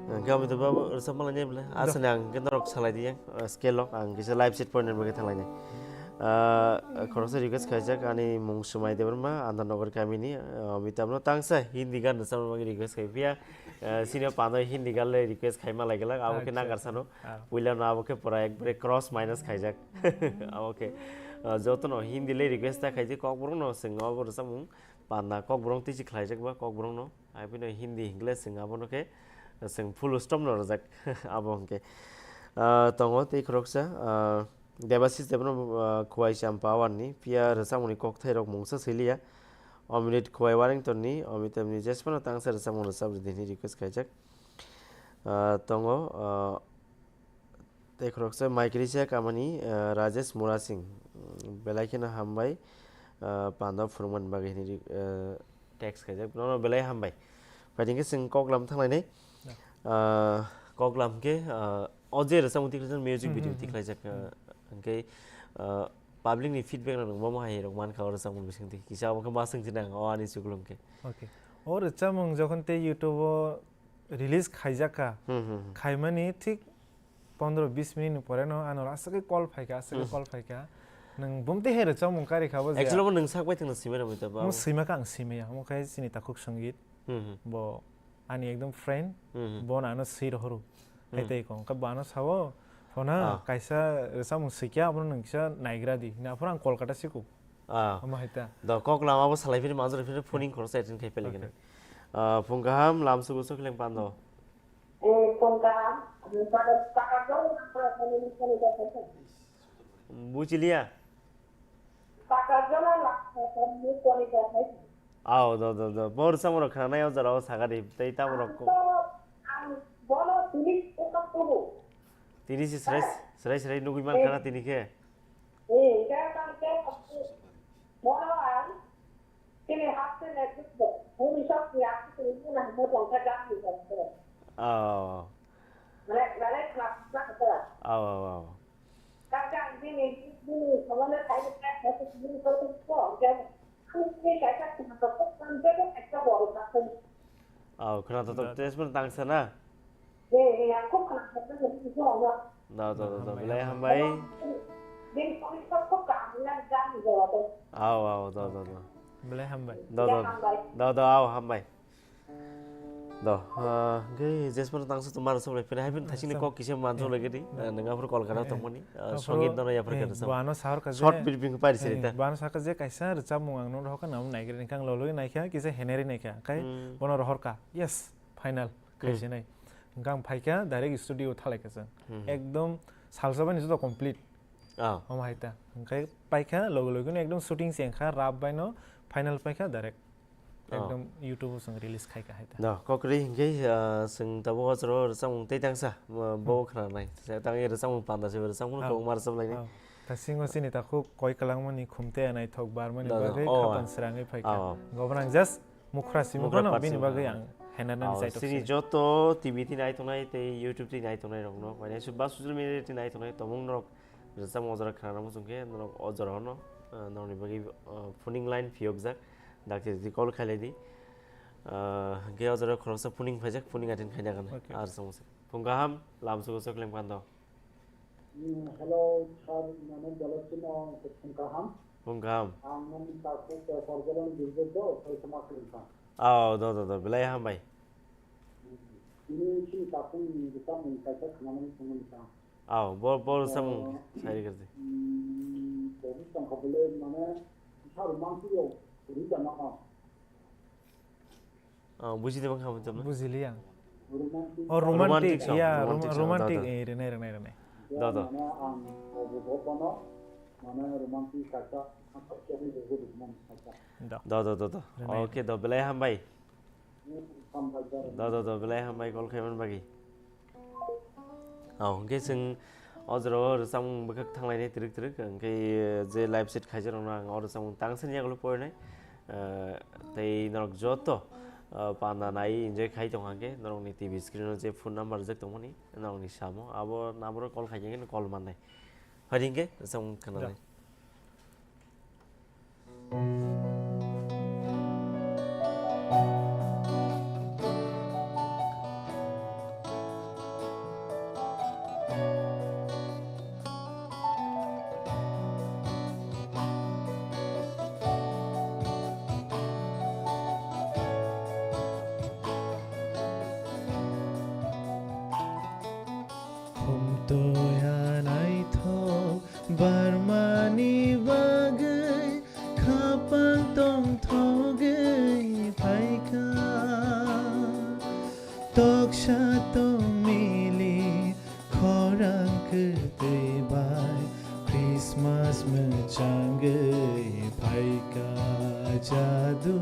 Hwnkhe Amitabh babu rwchapma lainai belai. Do. Aswk ni ang hwnkhe norok salai di, eh, scale rok ang kisa live set point ni bagwi thanglainai. Ah, khoroksa request khaijak ani mung Swmai Debbarma, Andarnagar kamini, eh, Amitabh no tangsa Hindi gan rwchapna bagwi request khai phiya. Eh, sini pano Hindi gan le request khaima lai glak, abo khe Acha. Nagar sano. Ah. Puila no abo khe pura ekbare cross minus khaijak. Abo khe, ah, joto no Hindi le request ta khaijak, Kokborok no chwng abo rwchapmung panda Kokborok twi se khlaijak ba Kokborok no. Hai phino Hindi hinkle chwng abo no khe chwng full stop no rwjak abo hinkhe. Ah, tongo tei khoroksa, ah, Debashis Debbarma, ah, Khowai Champawar ni phiya rwchapmung ni kokthairok mungsa swiliya. Omrit Khowai Warrington ni, Amitabh ni jesphano tangsa rwchapmung rwchap rwdi hwnwi request khaijak. Ah, tongo, ah, tei khoroksa Maikrisa Kamani, ah, Rajesh Murasing. Mm, belai kheno hambai, ah, panda phwrwngmani bagwi hwnwi, ah, text khaijak. Nono belai hambai. Phaidi hwnkhe chwng koklam thanglainai. Ya. Ah, koklam khe, ah, o je rwchapmung tikhlaijak, music Hmm, video hmm, hmm. tikhlaijak, ah, hwnkhe, ah, public ni feedback rok nung bomo hai rok mankha o rwchapmung bising twi. Kisa omo khe ma swngchinang o ani chuklung khe. Okay. O rwchapmung jokhon tei YouTube o release khaijak kha, Hmm, hmm, hmm. khaimani thik pondro bis minute ni pore no ano aswk khe call phaikha, aswk khe Hmm. call phaikha. Nwng bumtwi hai rwchapmung kari kha bo je. Actually, omo nwng sak bai thwngno swimai rwmwi ta ba? Omo swima kha ang swimaya, omo khai chini takhuk Sangeet. Hmm, hmm. Bo ani ekdom friend, Hmm, hmm. bo ano swi rohoro. Hmm. Hai tei kong, khe bo ano sao, "Phona, Ah. kaisa rwchapmung swikya, abono nwng kisa naigra di." Hwnwi aphuru ang Kolkata siko. Ah. Omo hai ta. Do kok lama bo salai phiri, manjor phiri, phoning khoroksa attend khai peli Okay. gini. Ah, phung kaham, lam sugu sugu leng pando. Eh, phung kaham, Buchiliya? Aw, do, do, do. Bo rwchapmung rok khwnanai o jora o sakha di. Tei tamo rok ko-, tini si srai, srai, srai nugui man khana tini khe. Aw. Aw, aw, aw. Aw, khwna totok test bo tangsa na? Do, do, do, do. Belai hambai. Aw, aw, do, do, do. Belai hambai. Do, do, do, do, aw, hambai. Do, ah, hwnkhe jesmano tangsa tongma rwchapmung rwphani, hai phano thaisingni kok kisa manjak lai gadi, ah, nwng aphuru Kolkata tongmani, ah, Songit nono yapharkha rwchapmung. Bo ano sahor kha je, short briefing pari siri ta. Bo ano sakha je kaisa rwchapmung ang nono rohorkha, namo naigrani khe ang loloi naikha, kisa heneri naikha, khai bono rohorkha, yes, final, khaisinai. Hwnkhe ang phaikha, direct studio thalai kha chwng. Ekdom salsa bani joto complete. Ah. Omo hai ta. Hwnkhe paikha, loge loge no ekdom shooting se wngkha, rap bai no final paikha, direct. Oh. Ekdom YouTube o chwng release khai kha hai ta. No, kokri hinkhe, ah, chwng tabuk o chwro rwchapmung tei tangsa, bo khwnanai. Tangwi rwchapmung panda se rwchapmung kwbangma rwchap lainai. Oh. Thasingo chini takhuk koi kwlangmani khumte naithok barmani bagwi khapan srangwi phaikha. Oh. Gobonang just mukhra simi phano bini bagwi ang henarnani chaitok sini joto T V twi nai tongnai tei YouTube twi nai tongnai rokno, mane ba social media twi nai tongnai tongmung norok rwchapmung o jora khwnana muchung khe norok o jora no, ah, norokni bagwi, ah, phoning line phiyokjak. Dakti dakti call khailai di. Ah, hwnkhe o jora khoroksa phoning phaijak, phoning attend khaina gana. Okay. Ar samung se. Phung kaham, lam sugo sok leng pando. Hmm, hello, sir, nani belai kheno phung kaham. Phung kaham. Ang nani takhuk, eh, Porjolong Birjojo, Koisama Kringkha. Oh, do, do, do, belai hambai. Hmm, tini chini takhuk ni bwsakni kaisa khwnamani songmani ta. Aw, bo, bo samung sai rwgwrdi. Hmm, bo tongkha bole mane sa romantic rok rwjak ma kha. Ah, bujidi bang kha bujama. Bujili ang. Romantic. Oh, romantic, romantic song, ya, romantic rom-, song, romantic, da, da. Eh, rwnai, rwnai, rwnai. Da, da. Mane ang obo bo kono, mane romantic kaisa, kaisa, kaisa, kaisa. Da. Da, da, da, da. Rwnai. Okay, da, belai hambai. Hambai, da. Da, da, da, belai hambai call khaimani bagwi. Oh, hwnkhe chwng o jorao rwchapmung bwkhak thanglainai twrwk twrwk, hwnkhe je live set khaijaknai ang o rwchapmung tang sani yagulo porinai. Eh, tei norok joto, eh, panda nai enjoy khai tongkha hwnkhe norokni T V screen o je phone number rijak tongmani norokni samo abo number o call khaikhe call mannai. Phaidi hwnkhe rwchapmung khwnanai. Khumtoya naithok barmani bagwi khapang tongthogwi phaikha. Toksa tongmili khorang kwtwi bai Christmas mwchangwi phaikha. Jadu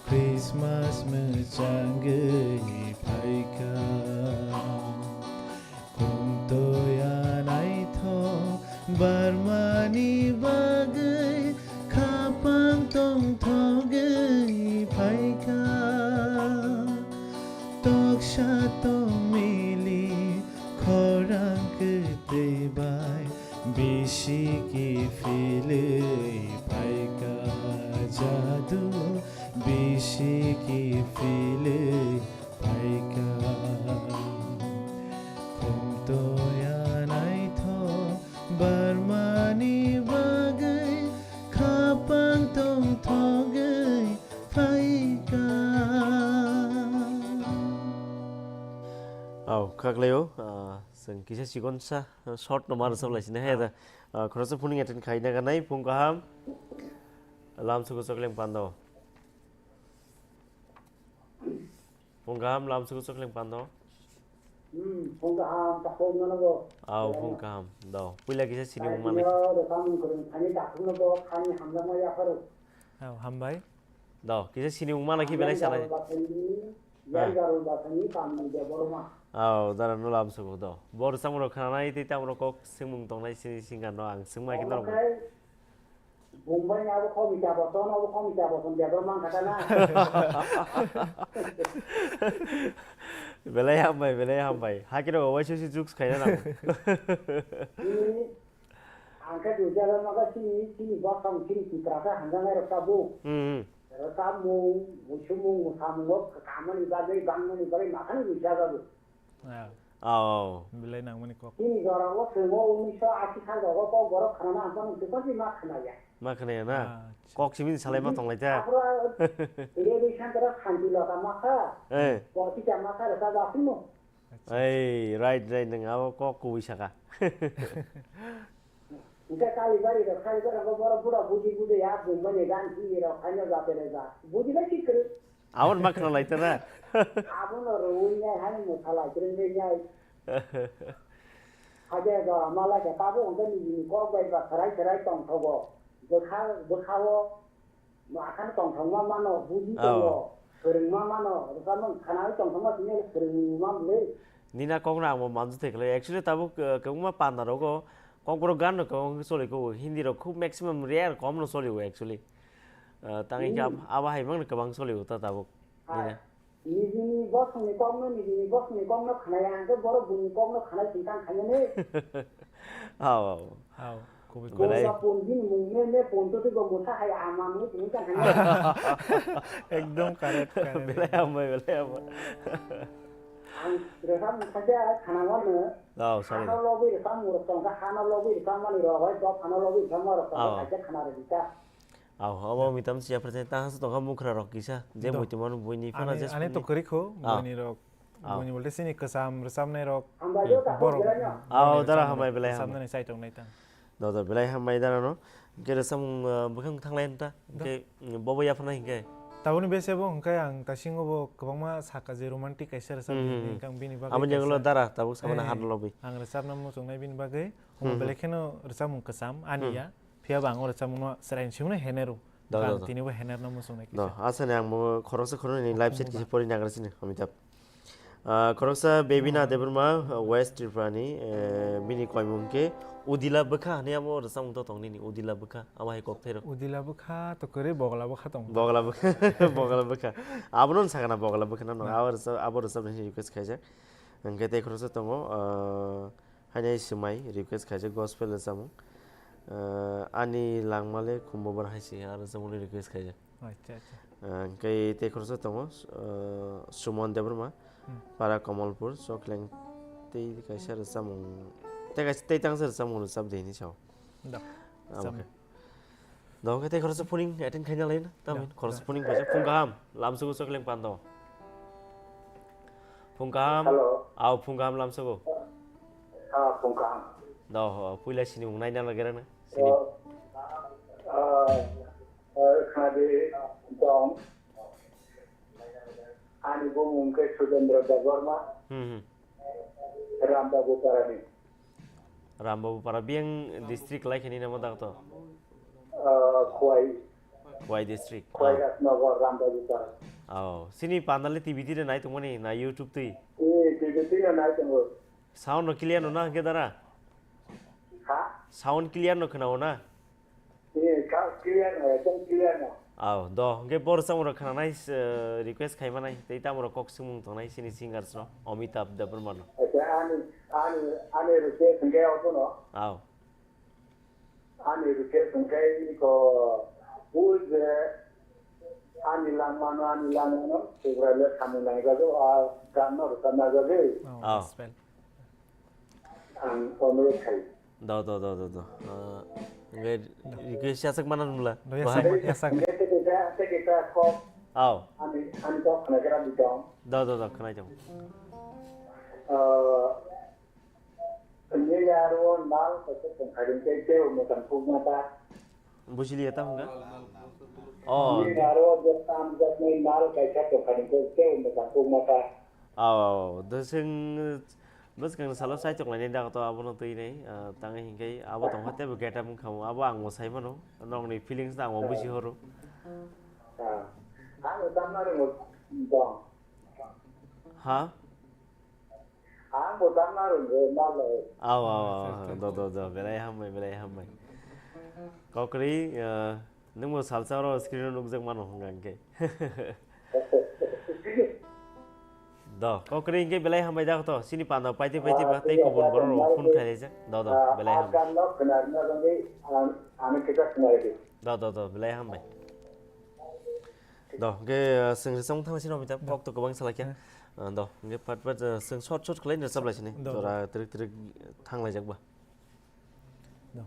Christmas mwchangwi phaikha. Khumtoya naithok barmani bagwi khapang tongthogwi phaikha. Toksa tongmili khorang kwtwi bai bisiki philwi phaikha. Jadu bisiki philwi phaikha. Khumtoya naithok barmani bagwi khapang tongthogwi phaikha. Au, khaklaio, ah, chwng kisa chikonsa, ah, short no ma rwchap lai sini, hai da, ah, khoroksa phone attend khaina ganai, phung kaham, lamsugo chokleng pando. Phung kaham, lamsugo chokleng pando. Hmm, phung kaham, takhuk nono bo. Au, phung kaham, do. Puila kisa sini umani. Rwchapmung kwrwng thani takhuk no bo, khani hamjakma yapharo. Au, hambai. Do, kisa sini wngmana khe belai salai. Yang Garul Bathani, yang Garul Bathani, Kamini Debbarma. Aw, dara no lam sugo do. Bor samro khanai tei tamro kok singmung tongnai sini singa no ang singma khe norok. Omo khai Mumbai ni abo khomi cha boson, abo khomi cha boson Debbarma kha na. Belai hambai, belai hambai. Hakhe rok waisa si juks khaina nango. Bini Ang khe duijaga maga chini, chini bosong, chini tiprasa hamjaknai rok tabuk. Hmm, hmm. Rwchapmung, muisumung, mwsamung o kamani bagwi, bangmani bagwi mathang duijaga bo. Ah. Oh. Belai nangmani kok. Chini jora o chwng o unisho ashi sal rogo kok borok khnana ang phano twiphangsi ma khnaya. Ma khnaya na? Ah, acha. Kok simi salai ma tonglai ta? Aphuru a, ere ri sankara khanti lota ma kha. Eh. Kok tita ma kha rwchap aswkno. Acha, acha. Ei, right, right, nwng abo kok kubui saka. Hingke Kalibari rok, Kalibari rok borok bura buji buji ya, bumani gan hi rok, haino jate rok ja. Buji bai si kwrwi. Abon ma khna lai tana. Abono rwi nai, haino motha lai kwrwi nai. Hade jora ma lai khe tabuk hingke nini kok bai ba khwrai khwrai tongthogo. Bwkha, bwkhao. Bo akhano tongthokma mano, buji tongo, oh, swrwngma mano, rwchapmung khwnaui tongthokma simi swrwngma bwlwi. Nini a kokno ang bo manju thai khlai. Actually, tabuk, uh, kwbangma panda rogo kokborok gan no kwbang khe choli kho, Hindi rok khub maximum rare kom no choli o actually. Uh, tang khe hmm, ab-, abo hai mang no kwbang choli o ta tabuk. Hai. Nini a. Nijini bosongni kokno, nijini bosongni kokno khnaya, hwnkhe borok buini kokno khnai singkang khainani. Aw, aw. Aw, kubui kubui. Belai. Kosa pon bini mung ne, ne pon to tigo motha hai ama mung tini kang khainani. Ekdom correct, correct. Belai hambai, belai hambai. Ang rwchapmung khaja khana wano. Aw, sorry. Hano lobwi rwchapmung rok tongkha, hano lobwi rwchapmani rok, hoi dop hano lobwi rwchapma rok tongkha, aw, khaja khana rwdi ta. Aw, abo mitam siya present ta hasu tongkha mukra rok kisa, je muitu manu buini phana je ani to kwrwi kho, ah, buini rok Aw. Boni bolte chini kwcham rwchapnai rok, hmm, borok, aw, dara hambai belai hambai. Rwchapnani chaitok nai tang. Do, do, belai hambai dara no. Hwnkhe rwchapmung, ah, bwkhang thanglai nta. Do. Hwnkhe, mm, bobo yapharnai hwnkhe. Tabukni bese bo hwnkhe ang tasingo bo kwbangma saka je romantic kaisa rwchap, hmm, hmm, hmm, hwnkhe ang bini bagwi. Aboni kaisa, ulo dara tabuk samani, eh, hadlo lobwi. Ang rwchapna muchungnai bini bagwi. Omo, hmm, hmm, belai kheno rwchapmung kwcham, ani, hmm, ya. Phiya ba ang o rwchapmungno chwraini simi no hener o. Do, do, do. Ang tini bo hener no muchungnai kisa. Do, asani ang bo khoroksa khoroknwi ni live set kisa pori nagra sini, Amitabh. Ah, khoroksa Bebina Debbarma, ah, West Tripura ni, eh, bini koimung khe Udila Bwkha hwnwi abo rwchapmung to tong nini, Udila Bwkha, abo hai kok thairo. Udila Bwkha to kwrwi Bogla Bwkha tong. Bogla Bwkha, Bogla Bwkha. Abono sakana Bogla Bwkha no, hmm, abo rwchap, abo rwchapnai request khaijak. Hwnkhe tei khoroksa tongo, ah, Hainai swmai request khaijak gospel rwchapmung. Ah, ani langmale khumbo bar hai se, ah, rwchapmungni request khaijak. Acha, acha. Ah, hwnkhe tei khoroksa tongo, ah, Suman Debbarma, hmm, Para Kamalpur, Chokleng tei kaisa rwchapmung, tei kaisa, tei tangsa rwchapmung rwchap de hinwi sao. Da. Abo khe. Dong khe tei khoroksa phoning attend khaina lai na, tamo, da, khoroksa da. Phoning paisa phung kaham, lamsugo Chokleng pando. Phung kaham. Hello. Aw, phung kaham lamsugo. Ah, phung kaham. Do, ho, puila sini mung naina lagera na, sini. Oh, ah, ah, khadi dong. Ani bumung khe Sudendra Debbarma. Hmm, hmm. Rambabu Parani. Rambabu Para, biyang district lai khe nini namo dak to? Ah, Khwai. Khwai district. Khwai, ah, Rajnagar, Rambabu Para. Oh, sini pandale T V twi nai tongmani na YouTube twi? Eh, T V twi no nai tongo. Sound no clear no na hwnkhe dara? Ha? Sound clear no khwnao na? Eh, ka-, clear no, ekdom clear no. Aw, do, hwnkhe bo rwchapmung rok khwnanai, eh, request khaimanai, tei tamo rok kok swngmung tongnai chini singers no, Amitabh Debbarma no. Acha, ani, ani, ani request hwnkhe obono. Aw. Ani request hwnkhe iko, o je, ani langmano, ani langmano, Tripura le samung nangjago, a ganno rwchapna jagwi. Oh, aw. Gospel. Ang onurodh khai. Do, do, do, do, do. Ah, hwnkhe request yachak mana nula? Do, bahai. Yachak, yachak. Hwnkhe tei kisa, tei kisa kok. Aw. Ani, ani kok khwnaikhe rw di tong. Do, do, do, khwnai tong. Ah, nini aro nal kaisa tongkha ring tei tei mwchang kukma ta. Buji liya ta hwnka? Oh. Nini aro je tam jaknai nal kaisa tongkha ring tei tei mwchang kukma ta. Aw, aw, aw. Do chwng bwskang salo chaitok lainai da to abono twi nai, ah, tangwi hinkhe abo tongkha teibo getup wngkha mo, abo ang bo sai mano, nokni feelings no ang bo buji horo. Ah, ang bo tamna rwngo dong. Ha? Ang bo tamna rwngo, malai. Aw, aw, aw, aw, do, do, do, belai hambai, belai hambai. Kokri, ah, Nwngbo salsa oro screen o nukjak mano hwnka hwnkhe. Do, kokri hwnkhe belai hambai da to. Chini panda paitwi paitwi ba tei kubun borok rok phone khlai laijak. Do, do, belai hambai. Do, do, do, belai hambai. Do, hwnkhe, uh, chwng rwchapmung thangna sini Amitabh, kok to kwbang salai kha. Uh, do, hwnkhe pat pat, uh, chwng short short khlai rwchap lai sini. Do, do. Jora twrwk twrwk thang laijak ba. Do.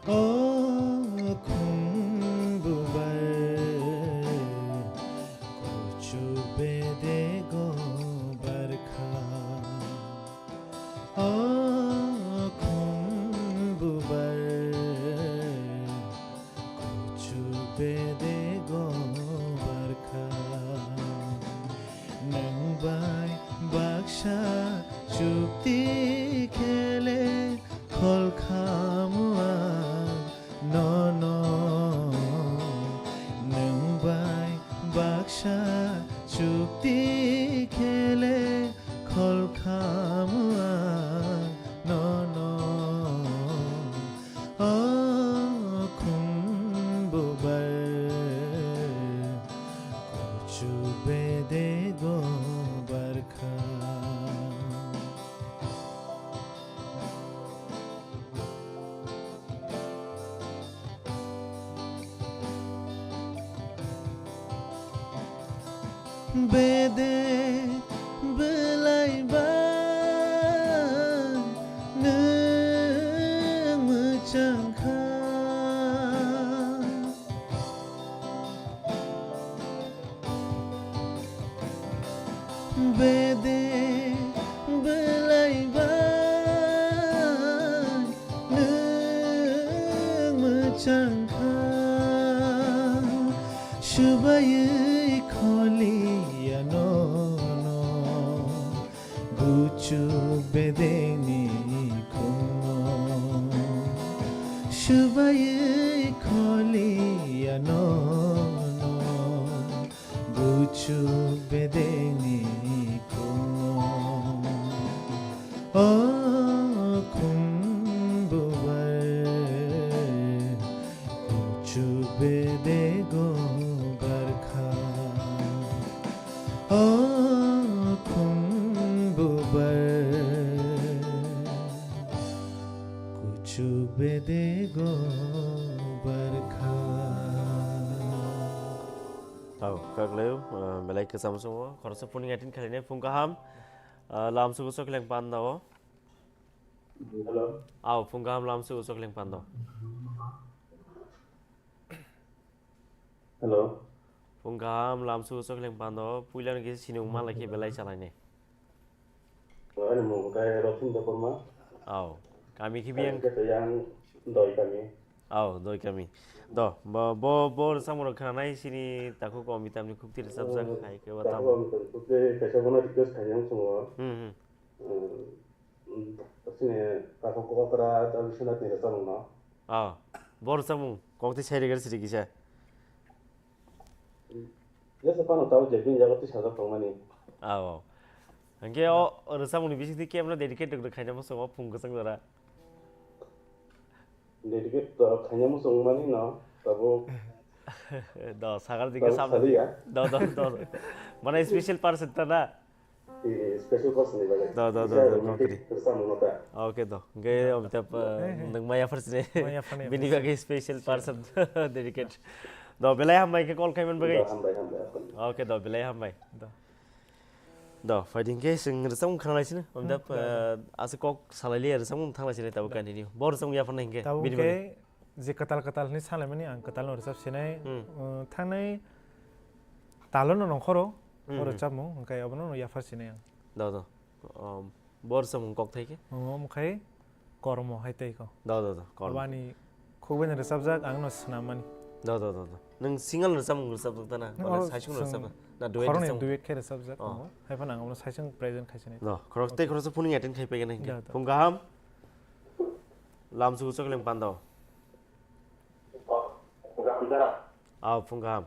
O khumbubar kuchuk bedego barkha. O khumbubar kuchuk bedego barkha. Nwng bai baksa chukti khele khol khamu ang nono. Nwng bai baksa chukti khele khol khamu ang nono. O khumbubar kuchuk bedego barkha. Bede belai ba nwng mwchang kha. Bede belai ba nwng mwchang kha. Swbaiwi kholi ya nono. Guchuk bedengni khungo swbaiwi kholi ya nono. Guchuk bedengni khungo. O khumbubar guchuk bedego barkha. O khumbubar kuchuk bedego barkha. Tau, kaklai, belai kwcham songo, khoroksa phuning attend khainai phung kaham, lamsugo Chokleng Panda o. Hello. Au, phung kaham lamsugo Chokleng Panda o. Hello. Phung kaham lamsugo Chokleng Panda o, puilano kisa sinung malai khe belai chalainai. Ani mung khe Rothin Debbarma. Au, kami khe biyang. Khe to yang Doi kami. Au, Doi kami. Do, bo, bo, bo rwchapmung rok khnanai sini takhuk Amitabh ni khukti rwchapjak hai khe o tamo. Takhuk Amitabh ni khukti kaisa bono request khainai wng sungo. Hmm, hmm. Sini takhuk Okra ta Biswanath ni rwchapmung no. Ah, bo rwchapmung kok twi sai rwgwk siri kisa. Jesa phano tabuk je bini jaga twi sajak tongmani. Ah, wow. Hwnkhe o rwchapmung ni bisingtwi kebno dedicate rwgwk khaina muchungo phung kwchang jora. Dedicate to khaina muchung mani no tabuk. Do, sakar dikhe tabuk sam saliya. Do, do, do. Mane special person ta na? Special person ni bagwi. Do, do, do, do, kokri. Rwchapmung no ta. Okay, do. Ge, Amitabh, eh, nwng maya phar sini. Maya phar ni bini bagwi special person dedicate. Do, belai hambai khe call khaiman bagwi. Do, hambai, hambai, hambai. Okay, do, belai hambai. Do. Do, phaidi hwnkhe chwng rwchapmung khnalai sini. Amitabh, eh, aswk kok salai liya rwchapmung thanglai sini tabuk continue. Bo rwchapmung yapharnai hwnkhe. Tabuk bini bagwi. Je kwtal kwtal hwnwi salaimani ang kwtalno rwchap sinai, hmm, uh, thangnai talo no nongkhoro, hmm, o rwchapmung, hwnkhe obono no yaphar sinai ang. Do, do. Um, bo rwchapmung kok thai khe? Omo khai Kormo hai tei kho. Do, do, do, Kormo. Obo ani khukbai no rwchapjak, ang no swnammani. Do, do, do, do. Nwng single rwchapmung rwchapjak ta na? Nwng oro saisung rwchapjak? Na duet rwchapmung? Duet khe rwchapjak tongo. Hai phano ang obono saisung present khai sinai. Do, khorok tei khoroksa phuning attend khai paigana hwnkhe. Do, do. Phung kaham. Lamsugo Chokleng Panda o. Ah, phung kaham.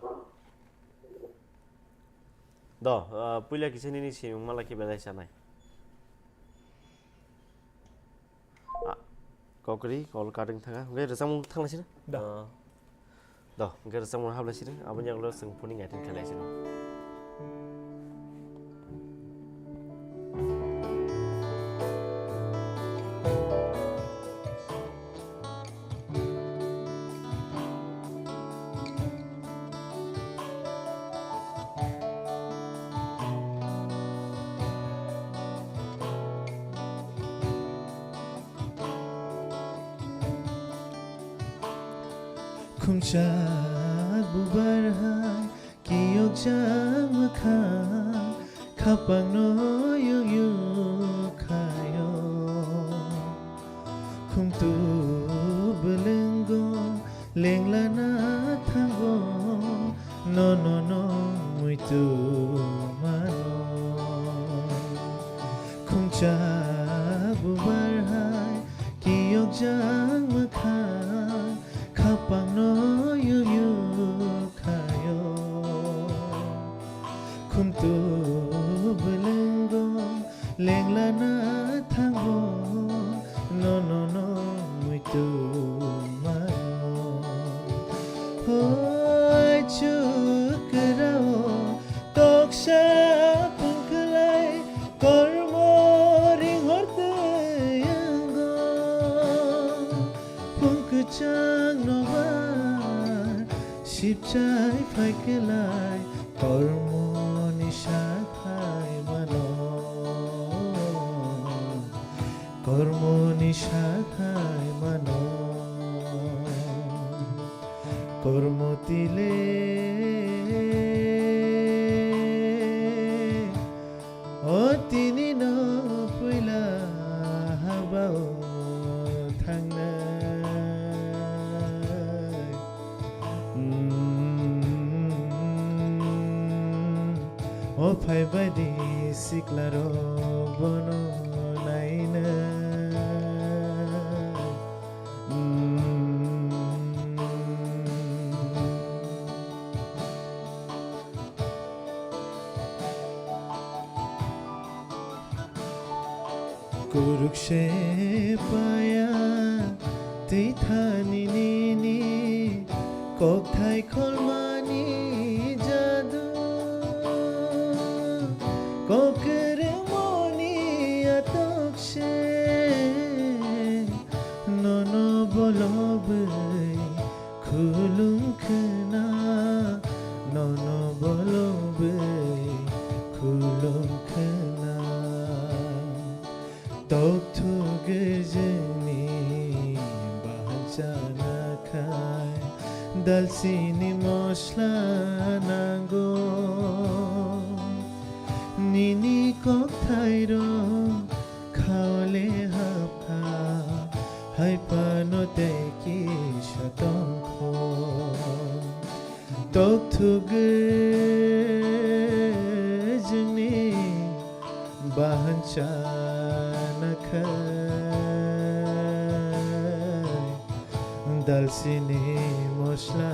Do, ah, puila kisa nini simung mala khe belai sanai. Ah, kokri, kol kading thanga. Hwnkhe rwchapmung thanglai sini. Da. Ah. Do, hwnkhe rwchapmung hablai sini, aboni yagulo chwng phuning attend khailai sini. Khumchak bubar hai kiyokjak mwkhang khapangno yuk yuk khaio. Khumtu bwlwngo lenglana thango, nono no muitu mano. Khumchak bubar hai kiyokjak mwkhang khapangno yuk yuk khaio. Khumtu bwlwngo lenglana thango, nono no muitu mano. Hoi chukrao toksa phungklai kormo ring hortwi ango. Phung kwchang no ba sipchai phai kwlai, kormo ni Kormotile, o tini no puila habao thangnai. Mm, o phaibai di sikla rok bono nainai. Kuruk se paya twi thani nini kokthai kholmani jadu. Kokrwngmoni atok se nono bolobwi khulum khna, nono bolobwi khulum khna. Tokthuk gwijini bahan chana khai dalchini mosla nango. Nini kokthairok khaole hapkha, hai phano tei kisa tongkho. Tokthuk gwijini bahan chana khai dalchini mosla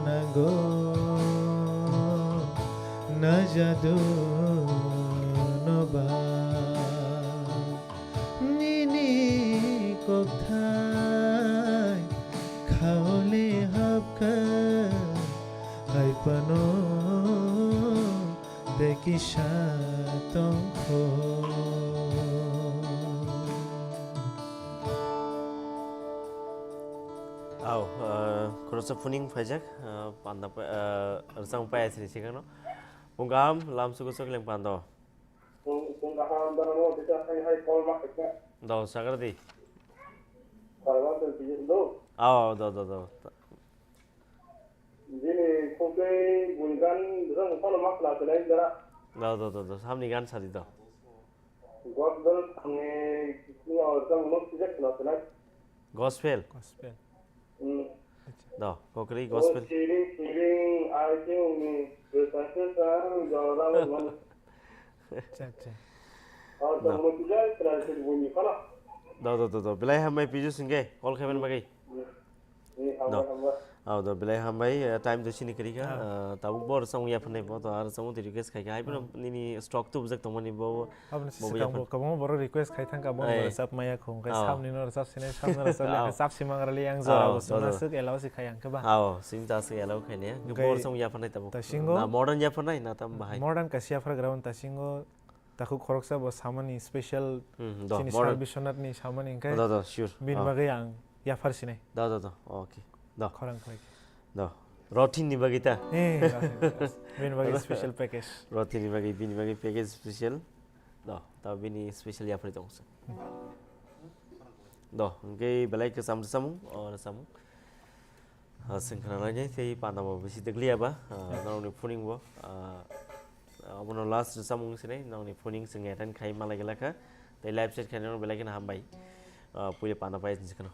nango, na jadu no ba. Nini kokthai khaole hapkha, hai phano tei kisa tongkho. Au, ah, khoroksa phuning phaijak, ah, panda pa-, ah, rwchapmung paiya sini sikano. Bung kaham, lamsugo chokling pando. Bung, bung kaham, dana mo, bisa hai hai call ma khaikha. Do, sagar di. Kalwa tong pijak do. Au, do, do, do. Bini khokwi bui gan rwng phano ma khwna sinai dara. Do, do, do, do. Samni gan sadi do. Gospel samni rwng phano sijak khwna sinai. Gospel? Gospel. Hmm. Do, kokri Oh, gospel. Siring, siring, ai, siring ni. Rwsa, rwsa, rwsa, rwsa. Acha, acha. Oh, do. Tong mo tijak khwna sidi bui ni phano. Do, do, do, do. Belai hambai piju singke. Call khaiman bagwi. Hmm. Ni, hambai, Do. hambai. Au, do, belai hambai, eh, time to sini kwrwi kha. Ah. Eh, tabuk bo rwchapmung yapharnai bo, to ar rwchapmung twi request khai kha. Hai phano Ah. nini stock tubujak tongmani bo, Aboni bo sisi kang bo yapharnai. Kwbangma borok request khai thangkha, bono Ai. rwchap maya kho, hwnkhe Au. samni no rwchap sinai, samno rwchap Au. lekha, chap si mangrali yang jora Au, bo do, songna do. swk allow si khai ang khe ba. Au, sing ta swk allow khai ne. Hwnkhe Bo rwchapmung yapharnai tabuk. Tabuk singo Na modern yapharnai, na tam bahai. Modern kaisa yaphar ground ta singo. Takhuk khoroksa bo samani special Hmm, do, chini modern. Sir Biswanath ni samani hwnkhe Do, do, sure. bini Ah. bagwi ang yaphar sinai. Do, do, do. Okay. Do. Khorang khlai. Do. Rothini bagwi ta? Eh, Rothini. Bini bagwi special package. Rothini bagwi, bini bagwi package special. Do. Ta bini special yaphar tong se. Hmm. Do. Hwnkhe belai kwcham rwchapmung, o rwchapmung. Ah, chwng khwnalainai tei panda bo bisi dwkliya ba, ah, norokni phuning bo, ah, abono last rwchapmung sinai, norokni phuning chwng attend khai malai glak kha, tei live chat khainai rok belai kheno hambai. Ah, puila panda pai sinsi kheno.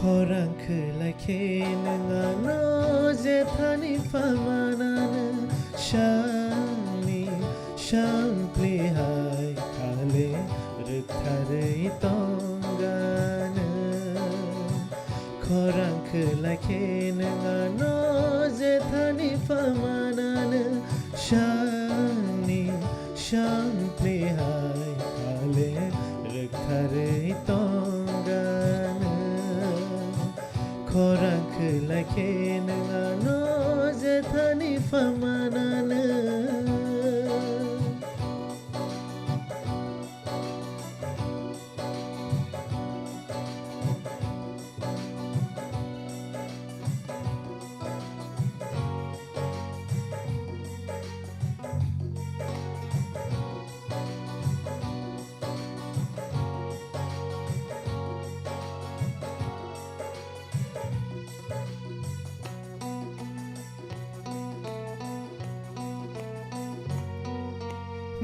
Khorang khwlai khe nwng ano jethani phamanano sangni sangpli hai khale rwktharwi tongano. Khorang khwlai khe nwng ano jethani phamanano sangni sangpli hai khale rwktharwi tongano. Khorang khwlai khe nwng ano jethani phamanano.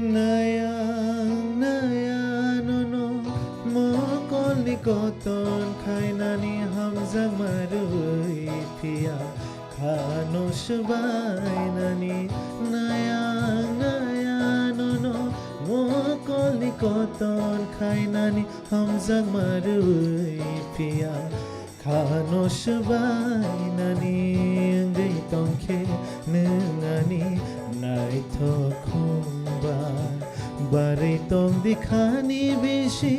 Nayang naya nono mokolni koton khainani hamjakma rwi phiya, khano swbainani. Nayang naya nono mokolni koton khainani hamjakma rwi phiya, khano swbainani wngwi tongkhe nwng ani naithok khumba. Barwi tongdi khani bisi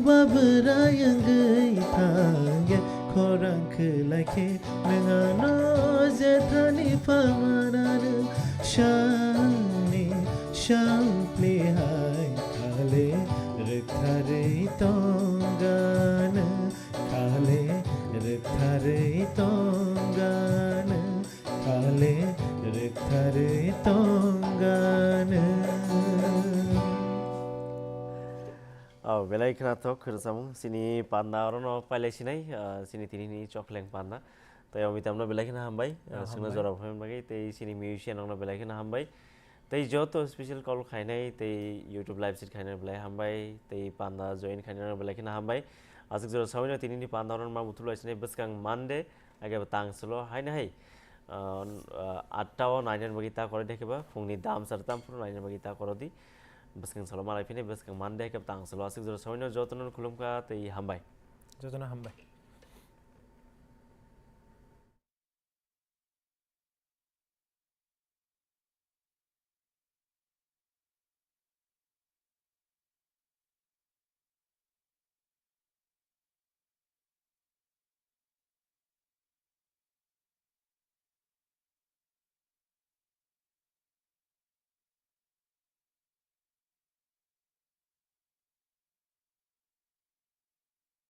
babrai wngwi thangya, khorang khwlaikhe nwng ano jethani phamanano sangni sangpli hai khale rwktharwi tongano, khale rwktharwi tongano, khale rwktharwi tongano. Oh, belai khwnathok khwrwngsamung, chini panda orono pailai sinai, ah, chini tinini chokleng panda. Tei omitamno belai kheno hambai, ah, ah, sungno hambai. Jora phaimani bagwi, tei chini musician rokno belai kheno hambai. Tei joto special call khainai, tei YouTube live stream khainai belai hambai, tei panda join khainai belai kheno hambai. Aswk jora sabaino tinini panda orono ma buthulai sinai bwskang Monday, age bo tang solo haino hai, ah, ah, atta o nainani bagwi ta korodi, haikheba phungni dam sar tam phuru nainani bagwi ta korodi. Bwskang solo malai phini bwskang Monday haikheba tang solo. Aswk jora sabaino jotono khulumkha tei hambai. Jotono hambai.